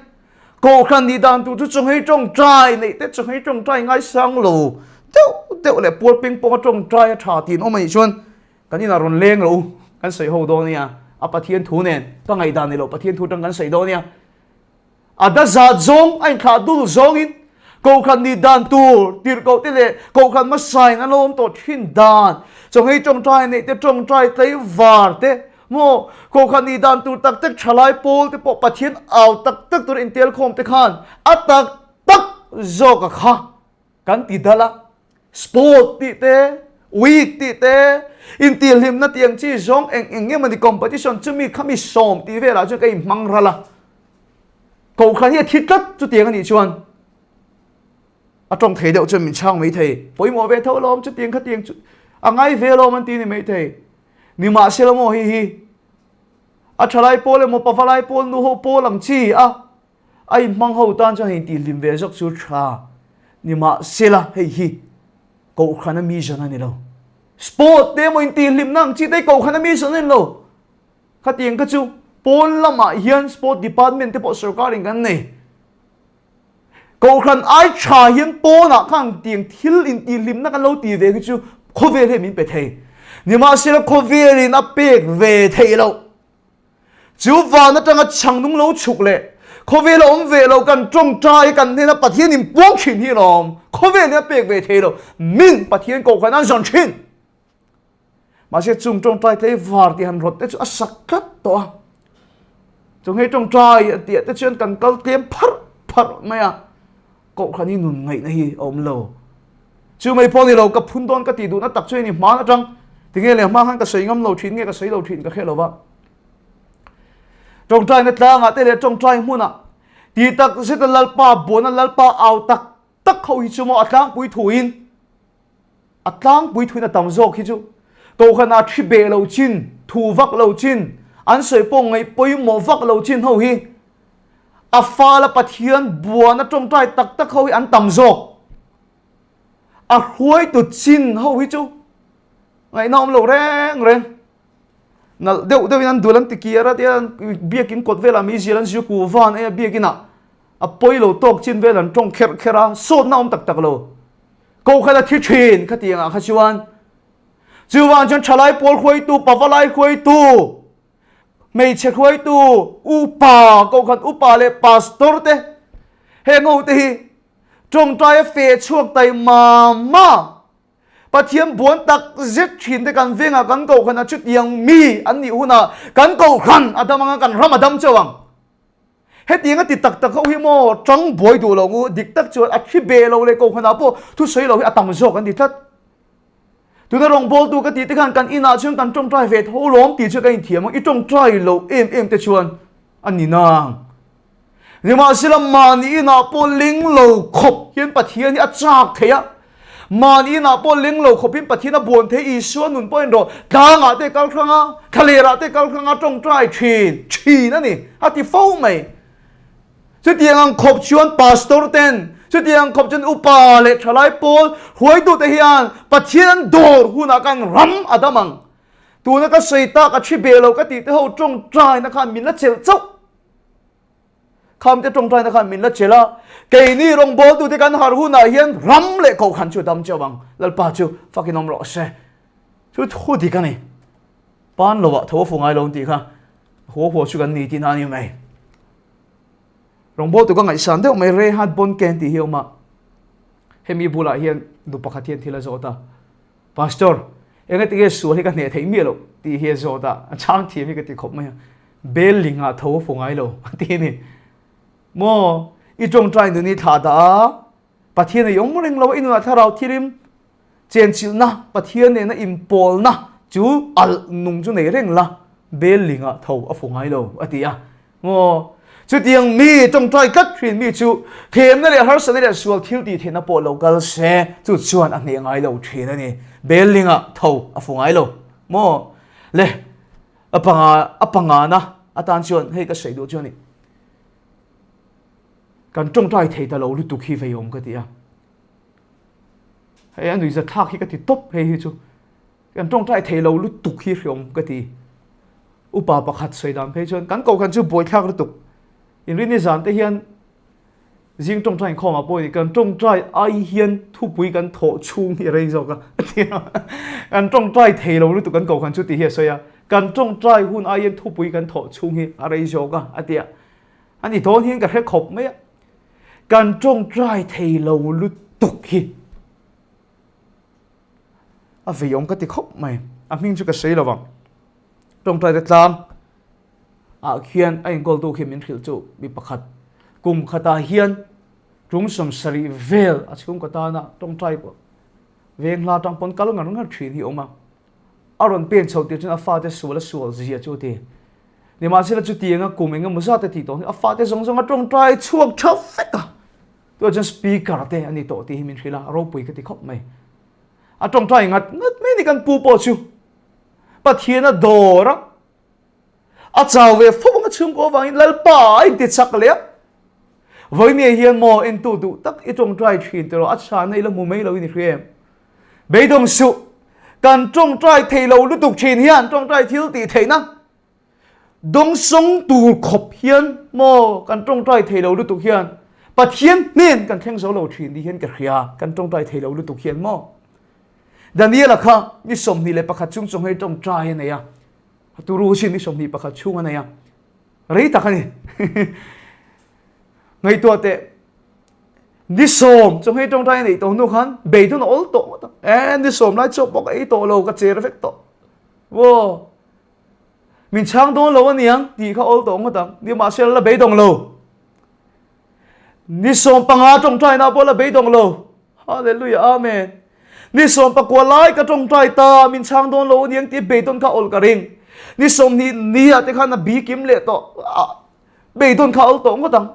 Kohhran nih dan tur chu chawnghei tawngtai neih te chawnghei tawngtai ngaisang lo deuh deuh leh pual peng pawng a tawngtai a tha tiin awm a nih chuan kan inah rawn leng lo u kan sawi ho dawn nia a Pathian thu nen ka ngaihdan ni lo Pathian thu atang kan sawi dawn nia. A da zat zawng a inthlah dul zawngin Kohhran nih dan tur tirhkoh te leh Kohhran hmasain an lo awm tawh thin dan, chawnghei tawngtai neih te, tawngtai tlaivar te, maw Kohhran nih dan tur tak tak thalai pawl te pawh Pathian au tak tak tur intelkhawm te khan a tak tak zawk a kha. Kan ti dal a, sport tih te, week tih te, intihhlimna tih ang chi zawng eng eng nge mawni competition chumi khami sawm tih velah chuan ka inhmang ral a. Kohhran hi a thi tlat chutiang a nih chuan a tawng thei deuh chuan min chhang mai thei. Pawimawh ve tho alawm chutiang khatiang chu a ngai ve alawm an ti ni mai thei. Nimahsela maw hei hi a thalai pawl emaw pavalai pawl nuho pawl ang chi a A inhmang ho tan chuan hei intihhlim ve zawk chu tha nimahsela hei hi Kohhran a mission a ni lo. Sport te emaw intihhlimna ang chi te hi Kohhran a mission a ni lo. Khatiang kha chu pawn lamah hian sport department te pawh sorkarin kan nei. Kohhran ai tha hian pawnah khan tiang thil intihhlimna kan lo ti ve khi chu khawvel hian min pe thei. Nimahsela khawvelin a pek ve theih loh. Chu van atanga chhang nung lo chhuk leh khawvel a awm ve lo kan tawngtai kan hnena Pathian in puang thin hi lawm khawvel hi a pek ve thei lo min Pathian kohhran an zawn thin. Mahse chung tawngtai tlei var tih han rawt te chu a sak tlat tawh a. Chung hei tawngtai a tih te chuan kan kal tlem pharh pharh mai a. Kohhran hi nun ngaihna hi a awm lo. Chu mai pawh ni lo, ka phun dawn ka tih duhna tak chu hei ni hman atang tinge leh hma khan ka sawi ngam lo thin nge ka sawi lo thin ka hre lo va. Tawngtaina tlangah te leh tawngtai hmunah tih tak zeta Lalpa buana Lalpa au tak tak ho hi chu maw a tlangpui thuin A tlangpui thuin a tam zawk hi chu Kohhranah thi beh lo chin, thu vak lo chin, an sawi pawh ngaih pawimawh vak lo chin ho hi a fala Pathian buana tawngtai tak tak ho hi an tam zawk. A hruaitu chin ho hi chu ngaihna awm lo reng reng. Nalh deuh deuhin an dul an ti kiar a tia biakin kawt velah meizial an ziu ku van e a biakinah a pawi lo tawk chin vel an tawng kherh kherh a, sawtna awm tak tak lo. Kohhran a thi thin khatiang ah kha chuan chuvang chuan thalai pawl hruaitu, pavalai hruaitu, hmeichhe hruaitu, upa, kohhran upa leh pastor te heng ho te hi tawngtai a feh chhuak tai ma ma Pathian buan tak zet thin te kan vengah kan kohhran ah chutiang mi an nih hunah kan kohhran a dam anga kan ram a dam chauh ang. Hetiang a ti tak tak ho hi maw tang buai duh lo ngu dik tak chuan a thi be lo leh kohhranah pawh thusawi lo hi a tam zawk an ti tlat. Tuna rawngbawltu ka tih te khan kan inah chuan kan tawngtai ve tho lawm tih chu ka inthiam ang, i tawngtai lo em em te chuan a ni nang. Nimahsela mahni inah pawh ling lo khawp hian Pathian hi a chak thei a. Mahni inah pawh leng lo khawpin Pathian a buan thei Isua nun pawhin rawh tlangah te kal hrang a, thlalerah te kal hrang a tawngtai thin thin a ni a ti fo mai. Chutiang ang khawp chuan pastor ten, chutiang ang khawp chuan upa leh thalai pawl huaitute hian Pathian an dawr hunah khan ram a dam ang. Tuna ka sawi tak a thi be lo ka tih te ho tawngtaina khan min la chelh chauh. Khamte tawngtaina khan min la chelh a, keini rawngbawltute kan harh hunah hian ram leh kohhran chu a dam chauh ang. Lalpa chu fakin awm rawh se. Chu thu dik a ni. Pan lovah tho a fu ngai lo an tih kha haw haw chu kan ni tihna a ni mai. Rawngbawltu ka ngaihsan deuh mai Rehat Bonken tih hi a awm a. Hemi bulah hian nu pakhat hian thil a zawt a. Pastor, engati nge sual hi ka hneh theih miah loh tih hi a zawt a, a chhang thiam hi ka ti khawp mai a. Bel lingah tho a fu ngai lo a ti a ni. Maw, i tawngtai nun i thlah dah a, Pathian a i awm reng lo a, i nunah thlarau thirim chenchilhna, Pathian nena inpawlna chu alh nung chu nei reng la, bel lingah tho a fu ngai lo a ti a. Maw? Chutiang mi tawngtai tlat thin mi chu themna leh harsatna leh sual thil tih theihna pawh lo kal se, chu chuan a hneh ngai lo thin a ni. Bel lingah tho a fu ngai lo. Maw? Le, a panga, a pangana atan chuan hei ka sawi duh chu a ni. Kan tawngtai thei ta lo lutuk hi veiawm ka ti a. Hei a nuihza thlak hi ka ti tawp hei hi chu. Kan tawngtai thei lo lutuk hi hreawm ka ti. Upa pakhat sawi dan phei chuan kan kohhran chu buaithlak lutuk. Inrinni zan te hian zing tawngtai inkhawm ah pawh ni kan tawngtai ai hian thupui kan thawh chhung hi a rei zawk a a ti a. Kan tawngtai thei lo lutuk kan kohhran chu tih hi a sawi a. Kan tawngtai hun ai hian thupui kan thawh chhung hi a rei zawk a a ti a. A ni dawn hian ka hre khawp mai a. Kan tawngtai thei lo lutuk hi. A veiawm ka ti khawp mai. A hming chu ka sawi lo vang. Tawngtai te tlang ah khian a inkawltu khi min hrilh chu mi pakhat kum khatah hian tum 70 vel a chhungkaw tana tawngtai veng hla tang pawn kal ngar ngar thin hi a awm a. A rawn pen chho tir chuan a fate sual a sual zia chu a ti. Nimahsela chutianga kum engemaw zat a tih tawh hi a fate zawng zawng a tawngtai chhuak tha vek a. Tunah chuan speaker te a ni tawh tih hi min hrilh a, a ropui ka ti khawp mai. A tawngtai ngat ngat mai ni kan pu pawh chu Pathian a dawr a, a chau ve fo ang a chhungkaw avangin Lalpa a inti chak leh a. Vawinia hian maw entu duh tak i tawngtai thin tiraw a chhana i la hmu mai lo i ni hria em? Beidawng suh, kan tawngtai thei lo lutuk thin hian tawngtai thil tih theihna Dawngsawng tur khawp hian maw kan tawngtai thei lo lutuk hian Pathian hnen kan thleng zo lo thin ni hian ka hria, kan tawngtai thei lo lutuk hian maw. Daniela kha ni 21 chung chung hei tawngtai a nei a, a turu sin ni 21 chhung a nei a, rei tak a ni. Ngaihtuah teh, ni 10 chung hei tawngtai a neih tawh hnu khan beidun a awl tawh ngawt a, e ni 10 lai chawp pawh ka ei tawh lo, ka cher vek tawh. Waw! Min chhang dawn lo aniang tih kha awl tawh ngawt ang. Ni mahse la beidawng lo. Ni 15 tawngtaina pawh la beidawng lo. Hallelujah Amen. Ni 19 lai ka tawngtai ta min chhang dawn lo aniang tih beidawn kha awl ka ring. Ni 20 ni ah te khan a bi kim leh tawh. Beidawn kha awl tawh ngawt ang.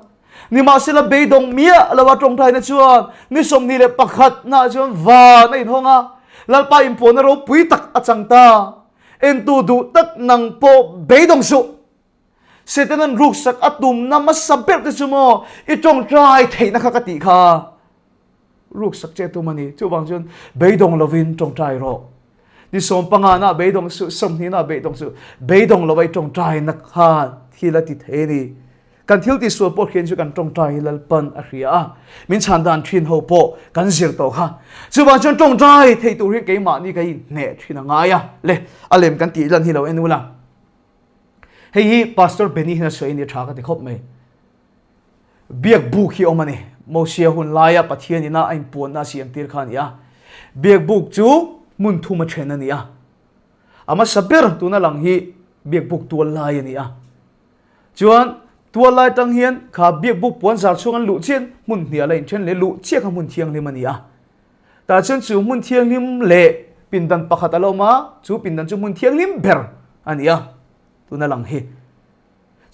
Nimahsela beidawng miah lo a tawngtaina chuan ni 21 naah chuan van a inhawng a, Lalpa inpuanna ropui tak a chang ta. Entu duh tak nang pawh beidawng suh. Setanan ruksak a tumna hmasa ber te chu maw i tawngtai theihna kha ka tih kha. Ruksak che tum a ni. Chuvang chuan beidawng lovin tawngtai rawh. Ni 15 na beidawng suh, 20 na beidawng suh. Beidawng lova i tawngtai na khan thil a ti thei a ni. Kan thil tih sual pawh hrian chu kan tawngtai hi Lalpan a hria a. Min chhan dan thin ho pawh kan zir tawh kha. Chuvang chuan tawngtai thei tur hian keimahni ka inhneh thin a ngai a. Le, a lem kan tih lan hi lo en ula. Hei hi Pastor Benny hian a sawi a ni tha ka ti khawp mai. Biak buk hi awm a ni. Mosia hun laia Pathian ina a inpuanna a siam tir kha a ni a. Biak buk chu hmun thum a then a ni a. A hmasa ber tuna lang hi biak buk tual lai a ni a. Chuan tual lai tang hian kha biak buk puan zar chhung an luh chian hmun hnial a inthen leh luh chiah kha hmun thianghlim a ni a. Tah chuan chu hmun thianghlim leh pindan pakhat a lo awm a, chu pindan chu hmun thianghlim ber a ni a, tuna lang hi.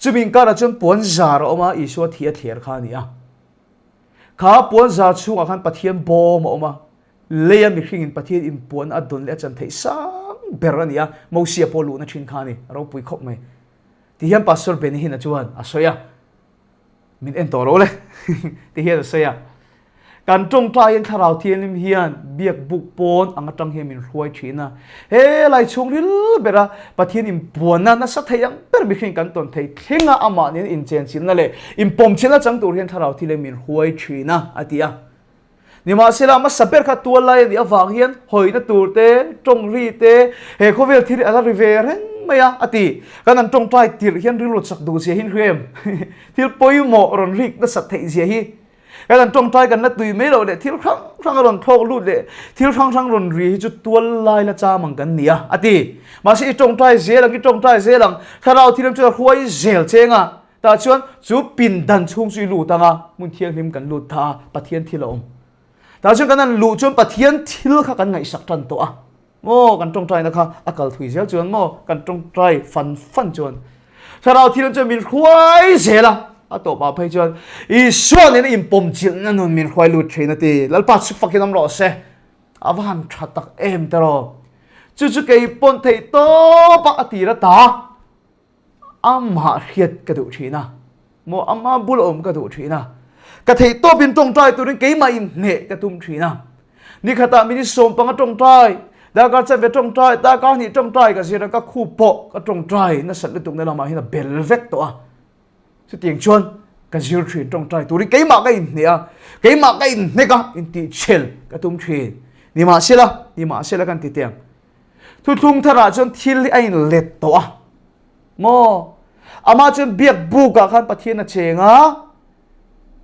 Chumi inkarah chuan puan zar a awm a, Isua thi a thler kha a ni a. Kha puan zar chhungah khan Pathian bawm a awm a. Leia mihringin Pathian inpuan a dawn leh a chan theih sang ber a ni a, Mosia pawh luhna thin kha a ni, a ropui khawp mai. Ti hian Pastor Benny Hinn-a chuan a sawi a, Min en tawh lo le, ti hian a sawi a. Kan tawngtaiin Thlarau Thianghlim hian biak buk pawn ang atang hian min hruai thin a. He lai chhungril bera Pathian inpuanna nasa thei ang ber mihring kan tawn thei thleng a, amah nen inchenchilhna leh inpawmchilhna chang tur hian Thlarau Thianghlim min hruai thin a, a ti a. Nimahsela, hmasa ber kha tual lai a nih avang hian hawina tur te, tawng ri te, he khawvel thil hi a la ri ve reng mai a, a ti. Kan an tawngtai tirh hian rilru chak duh zia hi in hria em? Thil pawimawh rawn rik nasat theih zia hi. Kan an tawngtai kan la tui mai loh leh thil hrang hrang a rawn thlawk lut leh thil hrang hrang rawn ri hi chu tual lai la cham ang kan ni a, a ti. Mahse i tawngtai zel ang, i tawngtai zel ang, thlarau thil chu a hruai zel cheng a. Tah chuan chu pindan chhung chu i lut ang a, hmun thianghlim kan lut ta a, Pathian thil a awm. Tah chuan kan han luh chuan Pathian thil kha kan ngaihsak tan tawh a. Maw kan tawngtaina kha a kal thui zel chuan maw kan tawngtai fan fan chuan Thlarau thil chuan min hruai zel a, a tawpah phei chuan Isua nena inpawmchilhna nun min hruai lut thin a ti. Lalpa chhuk fakin awm rawh se. A va han tha tak em te rawh. Chu chu kei pawn theih tawp a a tir a ta. Amah hriat ka duh thin a, maw ama bul awm ka duh thin a, ka theih tawpin tawngtai turin keimah in hneh ka tum thin a. Nikhatah minute sawmpanga tawngtai, darkar chanve tawngtai, darkar hnih tawngtai ka zir a, ka khup pawh ka tawngtai nasat lutukna lamah hian a bel vek tawh a. Chutiang chuan ka zir thin tawngtai turin keimah ka inhneh a, keimah ka inhnek a, intihchhel ka tum thin. Nimahsela, nimahsela kan ti teh ang. Thuthlung tharah chuan thil hi a inlet tawh a. Maw? Amah chuan biak bukah khan Pathian a cheng a,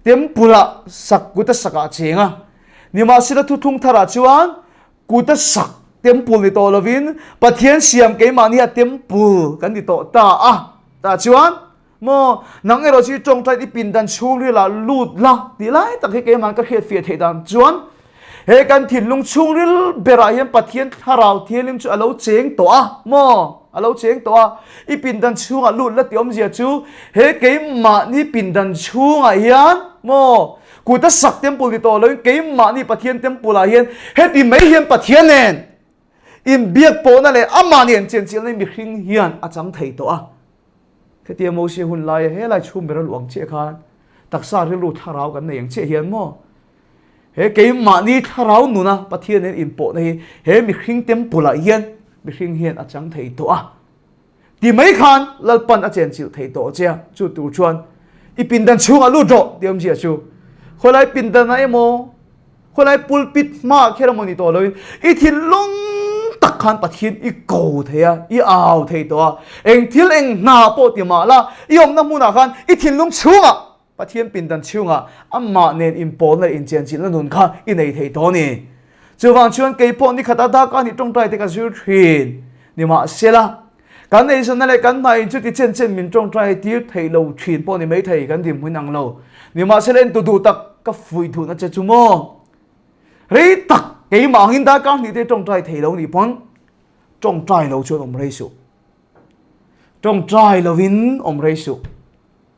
temple-ah sak kuta sakah a cheng a. Nimahsela thuthlung tharah chuan kuta sak temple ni tawh lovin Pathian siam keimahni a temple kan ni tawh ta a. Tah chuan Maw, nang erawh chu i tawngtai i pindan chhungril ah lut la tih lai tak hi keimah ka hriatfiah theih dan chuan he kan thinlung chhungril berah hian Pathian Thlarau Thianghlim chu a lo cheng tawh a, maw, a lo cheng tawh a, i pindan chhungah lut la tih awmzia chu he keimahni pindan chhungah hian maw, kuta sak temple ni tawh loin keimahni Pathian temple ah hian heti mai hian Pathian nen inbiak pawhna leh amah nen chenchilhna mihring hian a chang thei tawh a. Hetia Mosia hun laia helai chhum ber a luh ang chiah khan taksa rilru thlarau kan nei ang chiah hian maw he keimahni thlarau nuna Pathian nen inpawhna hi he mihring temple ah hian mihring hian a chang thei tawh a ti mai khan Lalpan a chenchilh thei tawh che a chu tur chuan i pindan chhungah lut rawh tih awmzia chu khawilai pindanah emaw Khawilai pulpit hmaah kher emaw ni tawh loin i thinlung tak khan Pathian i ko thei a, i au thei tawh a. Eng thil eng hna pawh ti mah la, i awmna hmunah khan i thinlung chhungah Pathian pindan chhungah amah nen inpawlna leh inchianchilhna nun kha i nei thei tawh a ni. Chuvang chuan kei pawh nikhat a dak a ni tawngtai te ka zir thin. Nimahsela, kan eizawnna leh kan hna in chuti chen chen min tawngtai tir theih lo thin pawh ni maithei kan dinhmun ang lo. Nimahsela entu duh tak ka fuih duhna che chu maw? Rei tak keimah angin darkar hnih te tawngtai thei lo nih pawn tawngtai lo chuan awm rei suh. Tawngtai lovin awm rei suh.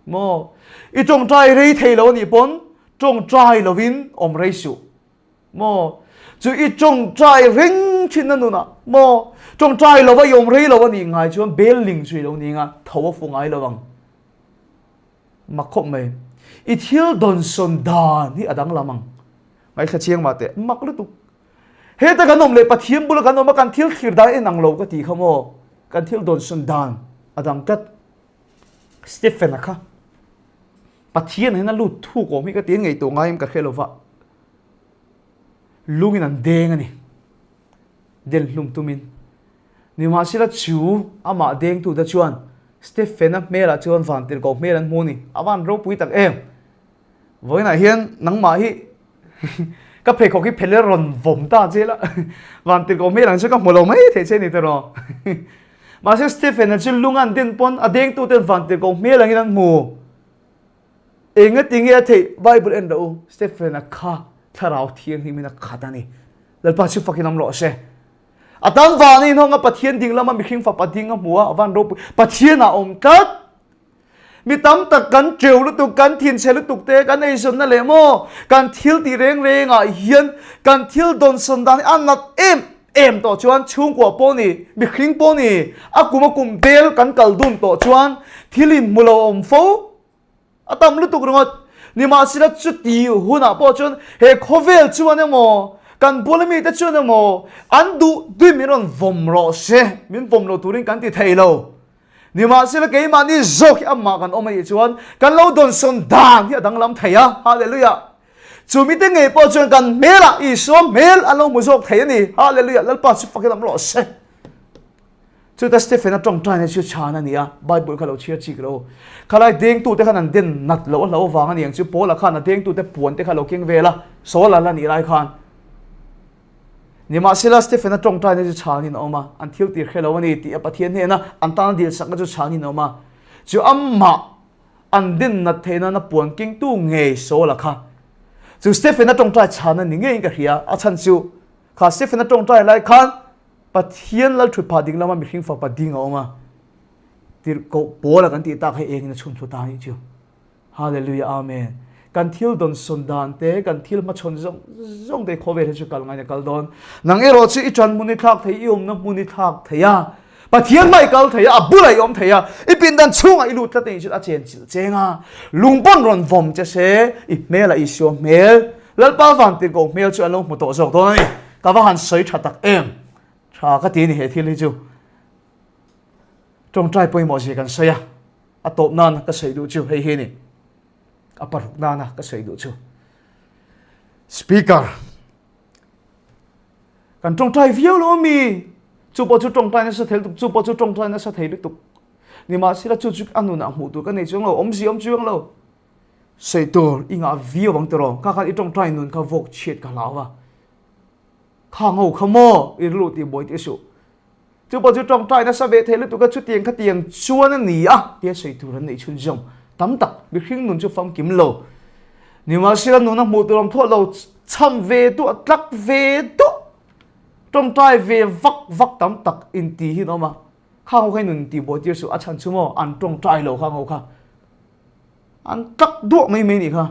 Maw? I tawngtai rei thei lo nih pawn tawngtai lovin awm rei suh. Maw? Chu i tawngtai reng thin a nunah maw? Tawngtai lova i awm rei lo a nih ngai chuan bel ling chu i lo ni anga tho a fu ngai lo ang. Mak khawp mai. I thil dawnsawn dan hi a danglam ang. Ngaithla chiang mah teh. Mak lutuk. Heta kan awm leh Pathian bula kan awm a kan thil thlir dan en ang lo ka ti kha maw? Kan thil dawnsawn dan a dang tlat. Stephen-a kha Pathian hian a lut thuk awm hi ka ti ngaihtuah ngai em ka hre lova. Lungin an deng a ni. Den hlum tumin. Nimahsela chu amah dengtute chuan Stephen-a hmelah chuan vantirhkoh hmel an hmu a ni. A van ropui tak em! Vawiinah hian nangmah hi ka pheikhawk hi phelh rawn vawm ta che la, vantirhkoh hmel ang chu ka hmu lo mai thei che ni tiraw. Mahse Stephen-a chu lung an den pawn a dengtuten vantirhkoh hmel angin an hmu. Engati nge a theih? Bible en rawh u, Stephen-a kha thlarau thianghlimin a khat a ni. Lalpa chu fakin awm rawh se. A tan van a inhawng a, Pathian ding lama mihring fapa ding a hmu a, a van ropui. Pathian a awm tlat. Mi tam tak kan teu lutuk, kan thinchhe lutuk te, kan eizawnna leh maw kan thil tih reng rengah hian kan thil dawnsawn dan hi a nat em em tawh chuan chhungkua pawh ni, mihring pawh ni, a kum a kum bel kan kal dun tawh chuan thil inhmu lo a awm fo. A tam lutuk ringawt. Nimahsela chuti hunah pawh chuan he khawvel chuan emaw, kan bula mite chuan emaw an duh duih min rawn vawm rawh se, min vawm lo turin kan ti thei lo. Nimahsela keimahni zawk hi amah kan awm a nih chuan kan lo dawnsawn dan hi a danglam thei a. Hallelujah! Chu mite ngei pawh chuan kan hmelah Isua hmel an lo hmu zawk thei a ni. Hallelujah! Lalpa chu fakin awm rawh se. Chuta Stephen-a tawngtaina chu chhan a ni a, Bible kha lo chhiar chik lo. Khalai dengtute khan an den nat loh a hlo vang a ni ang chu Paula khan a dengtute puan te kha lo keng vel a, Saul a la nih lai khan. Nimahsela Stephen-a tawngtaina chu chhanin a awm a, an thil tir hre lo a ni tih a Pathian hnena an tana dilsakna chu chhanin a awm a. Chu amah an den nat theih nana puan kengtu ngei Saul-a kha chu Stephen-a tawngtai chhan a ni ngeiin ka hria, a chhan chu kha Stephen-a tawngtai lai khan Pathian lal thut phah ding lama mihring fapa ding a awm a, tirhkoh Paula kan tih tak hei engin a chhun thlu ta anih chu. Hallelujah Amen. Kan thil dawnsawn dan te, kan thil hmachhawn zawng zawng te khawvel hi chu kal ngaina kal dawn. Nang erawh chu i ṭan hmun i thlak thei, i awmna hmun i thlak thei a, Pathian hmai kal thei a, a bulah i awm thei a, i pindan chhungah i lut tlat anih chuan a chen chilh cheng a, lung pawn rawn vawm che se, i hmelah Isua hmel, Lalpa van tirhkoh hmel chu an lo hmu tawh zawk dawn a ni. Ka va han sawi tha tak em? Tha ka ti a ni he thil hi chu. Tawngtai pawimawh zia kan sawi a, a tawp nana ka sawi duh chu hei hi a ni. A paruk nana ka sawi duh chu. Speaker, Kan tawngtai viau lo ami? Chu pawh chu tawngtai nasa thei lutuk, chu pawh chu tawngtai nasa thei lutuk. Nimahsela chu chu a nunah hmuh tur ka nei chuang lo, awmzia awm chuang lo. Sawi tur i ngah viau ang tiraw? Kha khan i tawngtai nun kha vawk chhiat ka hlau a. Kha ngo kha maw i rilru tih buai tih suh. Chu pawh chu tawngtai nasa ve thei lutuk a, chutiang khatiang chuan a ni a tia sawi tur an neih chhun zawng tam tak mihring nun chu famkim lo. Nimahsela nuna hmuh tur awm thawh lo cham ve duah tlak ve duah tawngtai ve vak vak tam tak inti hi an awm a. Kha ngo kha i nun tih buai tir suh a chhan chu maw an tawngtai lo kha ngo kha. An tlak duah mai mai nih kha.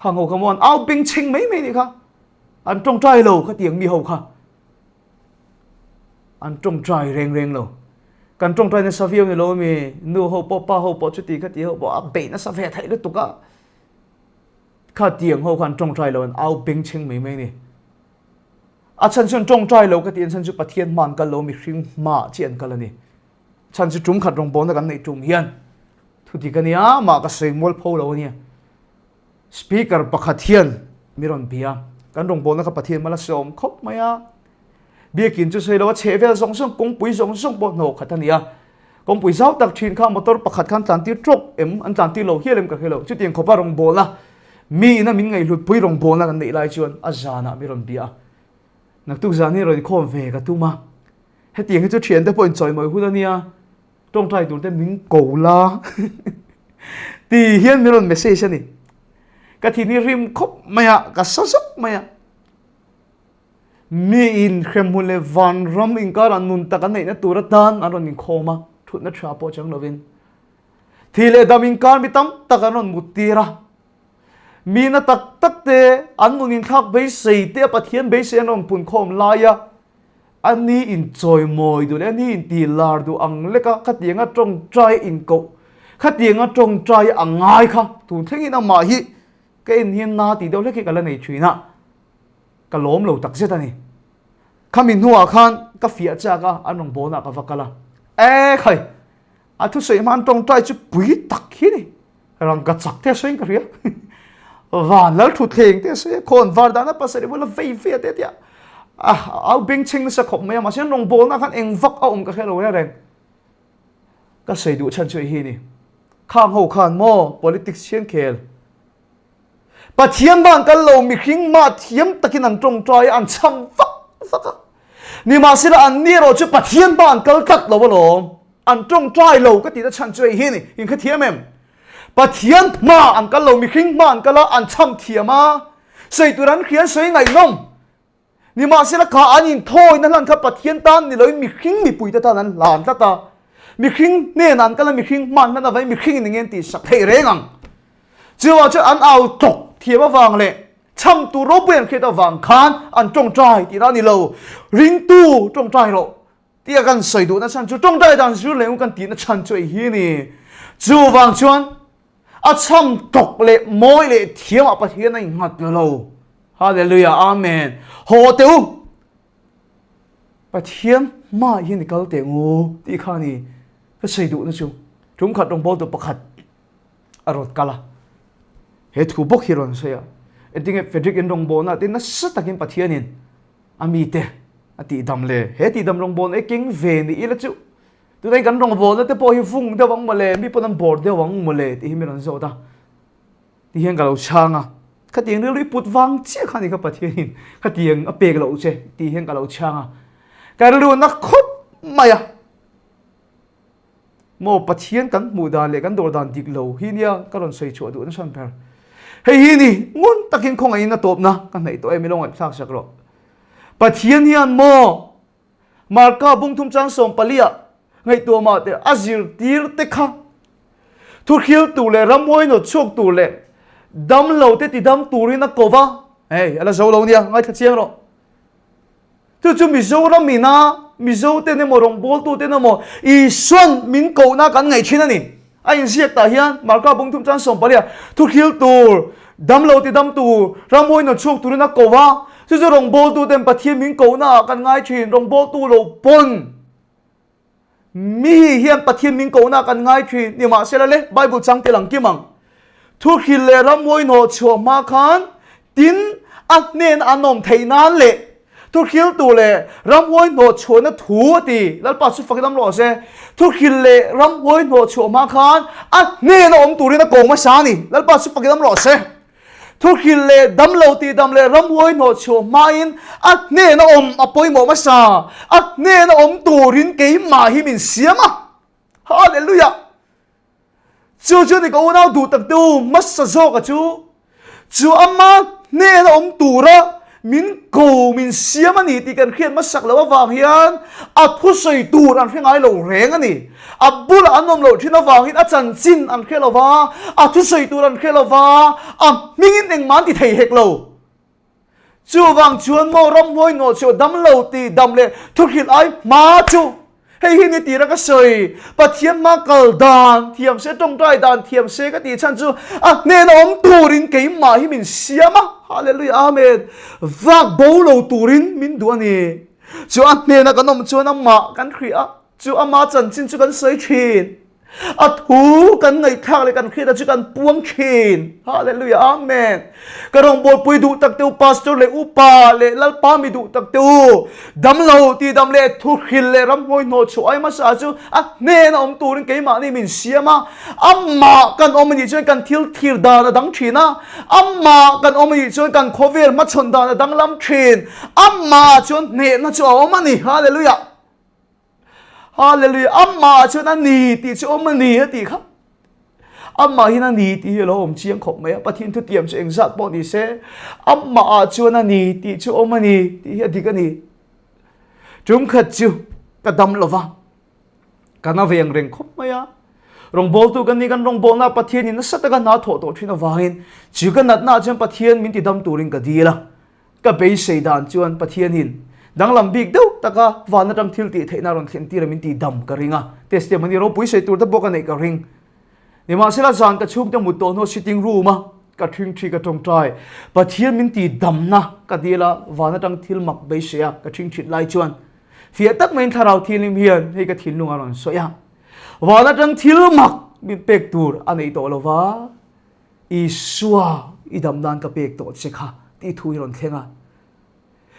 Khang ho kha maw an au beng chheng mai mai nih kha. An tawngtai lo kha tiang mi ho kha. An tawngtai reng reng lo. Kan tawngtai nasa viau ni lo mi nu ho pawh pa ho pawh chuti kha ti ho pawh a beih nasa ve theih lutuk a. Kha tiang ho kha an tawngtai lo an au beng chheng mai mai ni. A chhan chu an tawngtai lo ka ti an chhan chu Pathian hma an kal lo mihring hma chi an kal a ni. Chhan chu tum khat rawngbawlna kan neih tum hian thu dik a nia, mah ka sawi mual pho lo a nia. Speaker pakhat hian mi rawn bia, kan rawngbawlna kha Pathian mal a sawm khawp mai a. Biakin chu sawi lo a chheh vel zawng zawng, kawngpui zawng zawng pawh hnawh khat a ni a. Kawngpui zau tak thin kha motor pakhat khan tlan tir tawk em, an tlan tir lo hial em ka hre lo. Chutiang khawpa rawngbawlna, mi ina min ngaihhlutpui rawngbawlna kan neih lai chuan a zanah mi rawn bia a. Naktuk zan hi rawn inkhawm ve ka tum a. Hetiang hi chu thiante pawh inchawimawi hun a nia, tawngtai tur te min ko la ti hian min rawn message a ni. Ka thin hi rim khawp mai a, ka sa zawk mai a. Mi in hremhmun leh vanram inkarah nun tak an neihna tur atan an rawn inkhawm a, thutna tha pawh chang lovin. Thi leh dam inkar mi tam tak an rawn mut tir a. Mi na tak tak te an nun inthlak beisei te a Pathian beisei an rawn punkhawm lai a, A ni in chawimawi duh leh a ni in ti lar duh ang lek a, khatianga tawngtai inkoh, khatianga tawngtai a ngai kha tun thlengin amah hi ka en hian na tih deuh hlek hi ka la nei thin a, ka lawm lo tak zet a ni. Khami hnuah khan ka fiah chak a, an rawn bawnah ka va kal a, e khai! A thusawi hma an tawngtai chu pui tak hi ni. Rangka chak te a sawiin ka hria. Van lal thutthleng te a sawi a, khawn var dana pasarih bula vei vei a te tia. A au bengchheng nasa khawp mai a, mahse an rawngbawlna khan eng vak a awm ka hre lo reng reng. Ka sawi duh chhan chu hei hi ni. Khang ho khan maw politics hian khel. Pathian van kal lo mihring mah thiam takin an tawngtai a, an chham vak vak a. Nimahsela an ni erawh chu Pathian van kal tlat lo alawm. An tawngtai lo ka tihna chhan chu hei hi ni, in hrethiam em? Pathian hma an kal lo, mihring hma an kal a, an chham thiam a, sawi tur an hria, sawi ngaihnawm. Nimahsela kha an inthawina hlan kha Pathian tan ni loin mihring mipuite tan an hlan tlat a. Mihring hnenah an kal a, mihring hman hman avangin mihringin eng nge an tihsak theih reng ang. Chuvang chuan an au tawk thiam avang leh chham tur ropui an hriat avang khan an tawngtai tihna a ni lo. Ringtu tawngtai rawh tia kan sawi duhna chhan chu tawngtai dan zir leh kan tihna chhan chu ei hi a ni. Chuvang chuan a chham tawk leh mawi leh thiamah Pathian a innghat lo. Hallelujah Amen. Haw teh u. Pathian hmaah hian i kal teh ngu tih kha a ni ka sawi duhna chu. Tumkhat rawngbawltu pakhat a rawn kal a, he thu bawk hi a rawn sawi a, engtinge Frederick in rawngbawlna te nasa takin Pathianin a mite a tihdam le, he tihdam rawngbawlna hi keng ve ni ila chu tunah kan rawngbawlna te pawh hi vung deuh ang mawle, mi pawn an bawr deuh ang mawle tih hi mi rawn zawt a. Ti hian ka lo chhang a, khatiang rilru i put vang chiah kha ni kha Pathianin khatiang a pek loh che tih hian ka lo chhang a, ka rilru na khawp mai a. Maw Pathian kan hmuh dan leh kan dawr dan dik lo hi nia ka rawn sawi chhuah duh nasa ber. Hei hi ni ngun takin khawngaihin a tawpna ka hnaih tawh em i lo ngaihthlak sak rawh. Pathian hian maw Marka bungthum chang 14 ah ngaihtuah mah teh a zirtir te kha thuhril tur leh ramhuai nawt chhuak tur leh damlo te tidam turin a ko va, hei a la zo lo nia ngaithla chiang rawh. Chu chu Mizoram ina Mizo ten emaw rawngbawltu ten emaw Isuan min kohna kan ngaih thin a ni. A inziak tah hian Marka bungthum chang 14 ah thuhril tur, damlo tidam tur, ramhuai nawt chhuak turin a ko va. Chu chu rawngbawltu ten Pathian min kohna ah kan ngai thin, rawngbawltu lo pawn. Mi hian Pathian min kohna kan ngai thin, nimahsela le, Bible chang tel ang kim ang. Thuhril leh rammawi hnawh chhuah hma khan tin a hnena an awm theih nan leh thuhriltu leh rammawi hnawh chhuahna thu a ti, Lalpa chu fakin awm rawh se. Thuhril leh rammawi hnawh chhuah hma khan a hnena awm turin a ko hmasa a ni, Lalpa chu fakin awm rawh se. Thuhrilh leh damlo tihdam leh ramhuai hnawhchhuah hmain a hnena awm a pawimawh hmasa, a hnena awm turin keimah hi min siam a. Hallelujah! Chu chu ni ka unau duh tak te u, hmasa zawka chu, chu ama hnena awm tura Min ko min siam a ni tih kan hriat hmasak loh avang hian a thusawi tur an hre ngai lo reng a ni. A bulah an awm loh thin avangin a chanchin an hre lo va, a thusawi tur an hre lo va, a hmingin engmah an ti thei hek lo. Chuvang chuan maw ramhuai nawh chu dam lo tih dam leh thuhrilh ai hma chu Hei hi ni tira ka sawi, Pathian hma kal dan thiam se, tawngtai dan thiam se ka tih chhan chu a hnena awm turin keimah hi min siam a, Hallelujah Amen, vak bo lo turin min duh a ni. Chu a hnena kan awm chuan amah kan hria a, chu ama chanchin chu kan sawi thin. A thu kan ngaihthlak leh kan hriat a chu kan puang thin. Hallelujah Amen. Ka rawngbawlpui duh tak te u pastor leh upa leh lalpa mi duh tak te u damlo ti dam leh thu hril leh ramhuai hnawh chhuah ai hmasa chu a hnen a awm turin keimahni min siam a amah kan awm anih chuan kan thil thlir dan a dang thin a amah kan awm anih chuan kan khawvel hmachhawn dan a danglam thin amah chuan hnehna chu a awm a ni. Hallelujah. Hallelujah! Amah chuan a ni tih chu awm a ni a tih kha. Amah hian a ni tih hi a lo awm chiang khawp mai a. Pathian thutiam chu engzat pawh ni se, amah chuan a ni tih chu awm a ni tih hi a dik a ni. Tumkhat chu ka dam lo va, ka na ve ang reng khawp mai a. Rawngbawltu kan ni, kan rawngbawlna Pathianin nasa taka hna thawh tawh thin avangin chu ka natna chuan Pathian min tidam turin ka dil a. Ka beisei dan chuan Pathianin danglam bik deuh taka van atang thil tih theihna rawn thlen tir a min tih dam ka ring a, testimony ropui sawi tur te pawh ka neih ka ring. Nimahsela zan ka chhungte mut tawh hnuah sitting room a ka thingthi ka tawngtai Pathian min tih damna ka dil a, van atang thil mak beisei a ka thingthit lai chuan fiah tak maiin thlarau thianghlim hian hei ka thinlung a rawn sawi a, van atang thil mak min pek tur a nei tawh lova. Isua i dam nan ka pek tawh che kha tih thu hi rawn thleng a.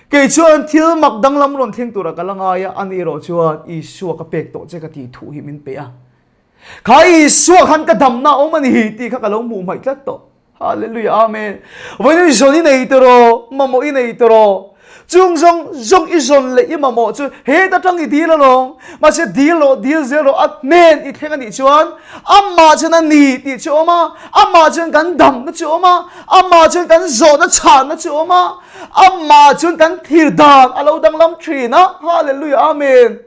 Kei chuan thil mak danglam rawn thleng tura ka la ngai a, ani erawh chuan Isua ka pek tawh che ka tih thu hi min pe a. Kha Isua khan ka damna a awm a ni tih kha ka lo hmuh hmaih tlat tawh. Hallelujah Amen. Vawiin i zawn i nei tawh, mamawh i nei tawh. Chung zawng zawng i zawn leh i mamawh chu heta tang i dil alawm. Mahse dil rawh, dil zel rawh, a hnen i thleng a nih chuan amah chuan a ni tih chu a awm a, amah chuan kan damna chu a awm a, amah chuan kan zawhna chhanna chu a awm a, amah chuan kan thir dan a lo danglam thin a. Hallelujah Amen.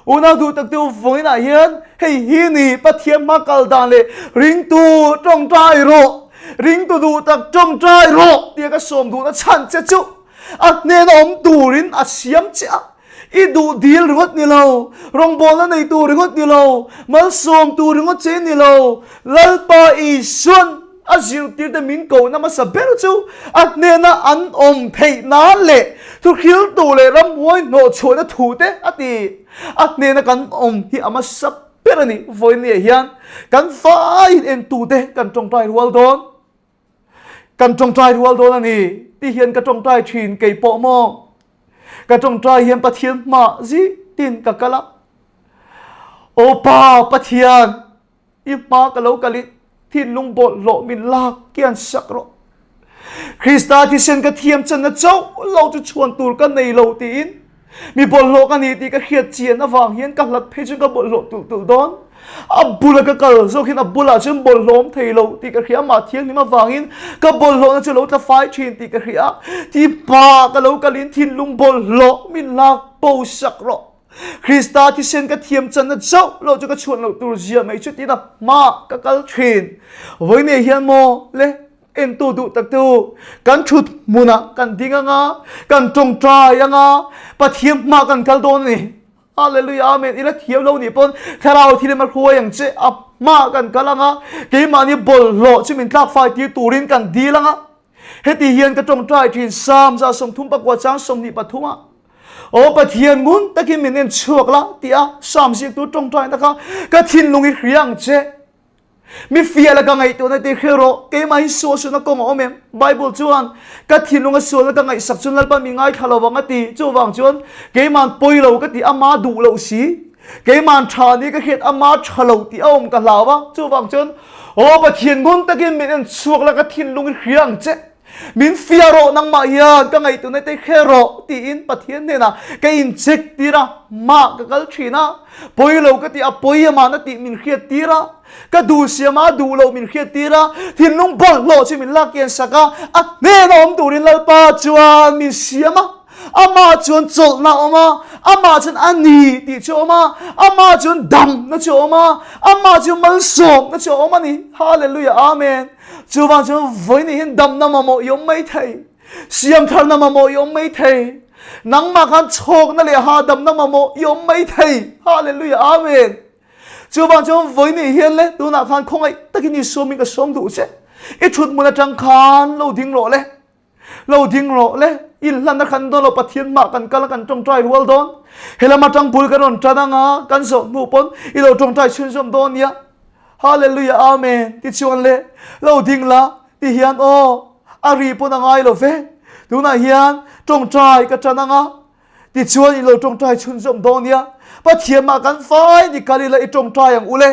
Unau duh tak te u vawiinah hian hei hi ni Pathian hma kal dan leh ringtu tawngtai rawh, ringtu duh tak tawngtai rawh tia ka sawm duhna chhan che chu a hnena awm turin a siam che a. I duh dil ringawt ni lo, rawngbawlna nei tur ringawt ni lo, malsawm tur ringawt che ni lo, Lalpa Isuan a zirtirte min kohna hmasa ber chu a hnena an awm theih nan leh thuhriltu leh ramhuai hnawhchhuahna thute a ti. A hnena kan awm hi a hmasa ber a ni. Vawinia hian kan faiin entute kan tawngtai rual dawn. Kan tawngtai rual dawn a ni ti hian ka tawngtai thin kei pawh maw? Ka tawngtai hian Pathian hmah zitin ka kal a. Aw Pa Pathian, i hma ka lo kal i thinlung bawlhhlawh min lak kian sak rawh. Krista thisen ka thiam channa chauh lo chu chhuan tur ka nei lo tiin Mi bawlhhlawh ka ni tih ka hriat chian avang hian ka hlat phei chuan ka bawlhhlawh tulh tulh dawn. A bula ka kal zawk hian a bulah chuan bawlhhlawh awm thei lo tih ka hria, amah thianghlim avangin ka bawlhhlawhna chu lo tla fai thin tih ka hria. Ti hma ka lo kalin thinlung bawlhhlawh min lak bo sak rawh. Krista thisen ka thiam channa chauh loh chu ka chhuan loh tur zia mai chu tiin a hma ka kal thin. Vawiin hian maw le Entu duh tak te u, kan thut hmunah kan ding anga, kan tawngtai anga, Pathian hma kan kal dawn a ni. Hallelujah, Amen. I la thiam lo nih pawn Thlarau thil em a hruai ang che, a hma kan kal anga, keimahni bawlhhlawh chu min tlak fai tir turin kan dil anga. Heti hian ka tawngtai thin, Psalm 34 chang 23 ah, Aw Pathian ngun takin min en chhuak la tia Psalm ziaktu tawngtaina kha ka thinlung i hria ang che. Mi fiah la ka ngaihtuahna te hre rawh, keimah hi sualsualna kawng a awm em? Bible chuan, Ka thinlunga sualna ka ngaihsak chuan Lalpa mi ngaithla lo vang a ti. Chuvang chuan, keima'n pawi lo ka ti, ama duh loh si. Keima'n tha ni ka hriat, ama tha lo tih a awm ka hlau a. Chuvang chuan, Aw Pathian ngun takin min en chhuak la, ka thinlung i hria ang che. Min fiah rawh nangmah hian ka ngaihtuahna te hre rawh tiin Pathian hnenah ka incheck tir a, mah ka kal thin a, pawi lo ka ti a, pawi amah na tih min hriat tir a, ka duh siam a, duh loh min hriat tir a, thinlung bawlhhlawh chu min lak kian sak a, a hnena awm turin Lalpa chuan min siam a, amah chuan chawlhna a awm a, amah chuan a ni tih chu a awm a, amah chuan damna chu a awm a, amah chuan malsawmna chu a awm a ni. Hallelujah Amen. Chuvang chuan vawiin hian damna mamawh i awm mai thei, siamtharna mamawh i awm mai thei, nangmah khan chhawkna leh hahdamna mamawh i awm mai thei. Hallelujah, Amen. Chuvang chuan vawiin hian le tunah khan khawngaih takin i sawmin ka sawm duh che. I thut hmun atang khan lo ding rawh le. Lo ding rawh le, inhlan a khan dawn lo, Pathian hmah kan kal a kan tawngtai rual dawn. Helam atang bul kan rawn tan anga kan zawh hnu pawn i lo tawngtai chhunzawm dawn nia. Hallelujah Amen tichuan le lo ding la ti hian aw a ri pawn a ngai lo ve. Tunah hian tawngtai ka tan anga tichuan i lo tawngtai chhunzawm dawn nia. Pathian mah kan fai ni kal ila i tawngtai ang u le.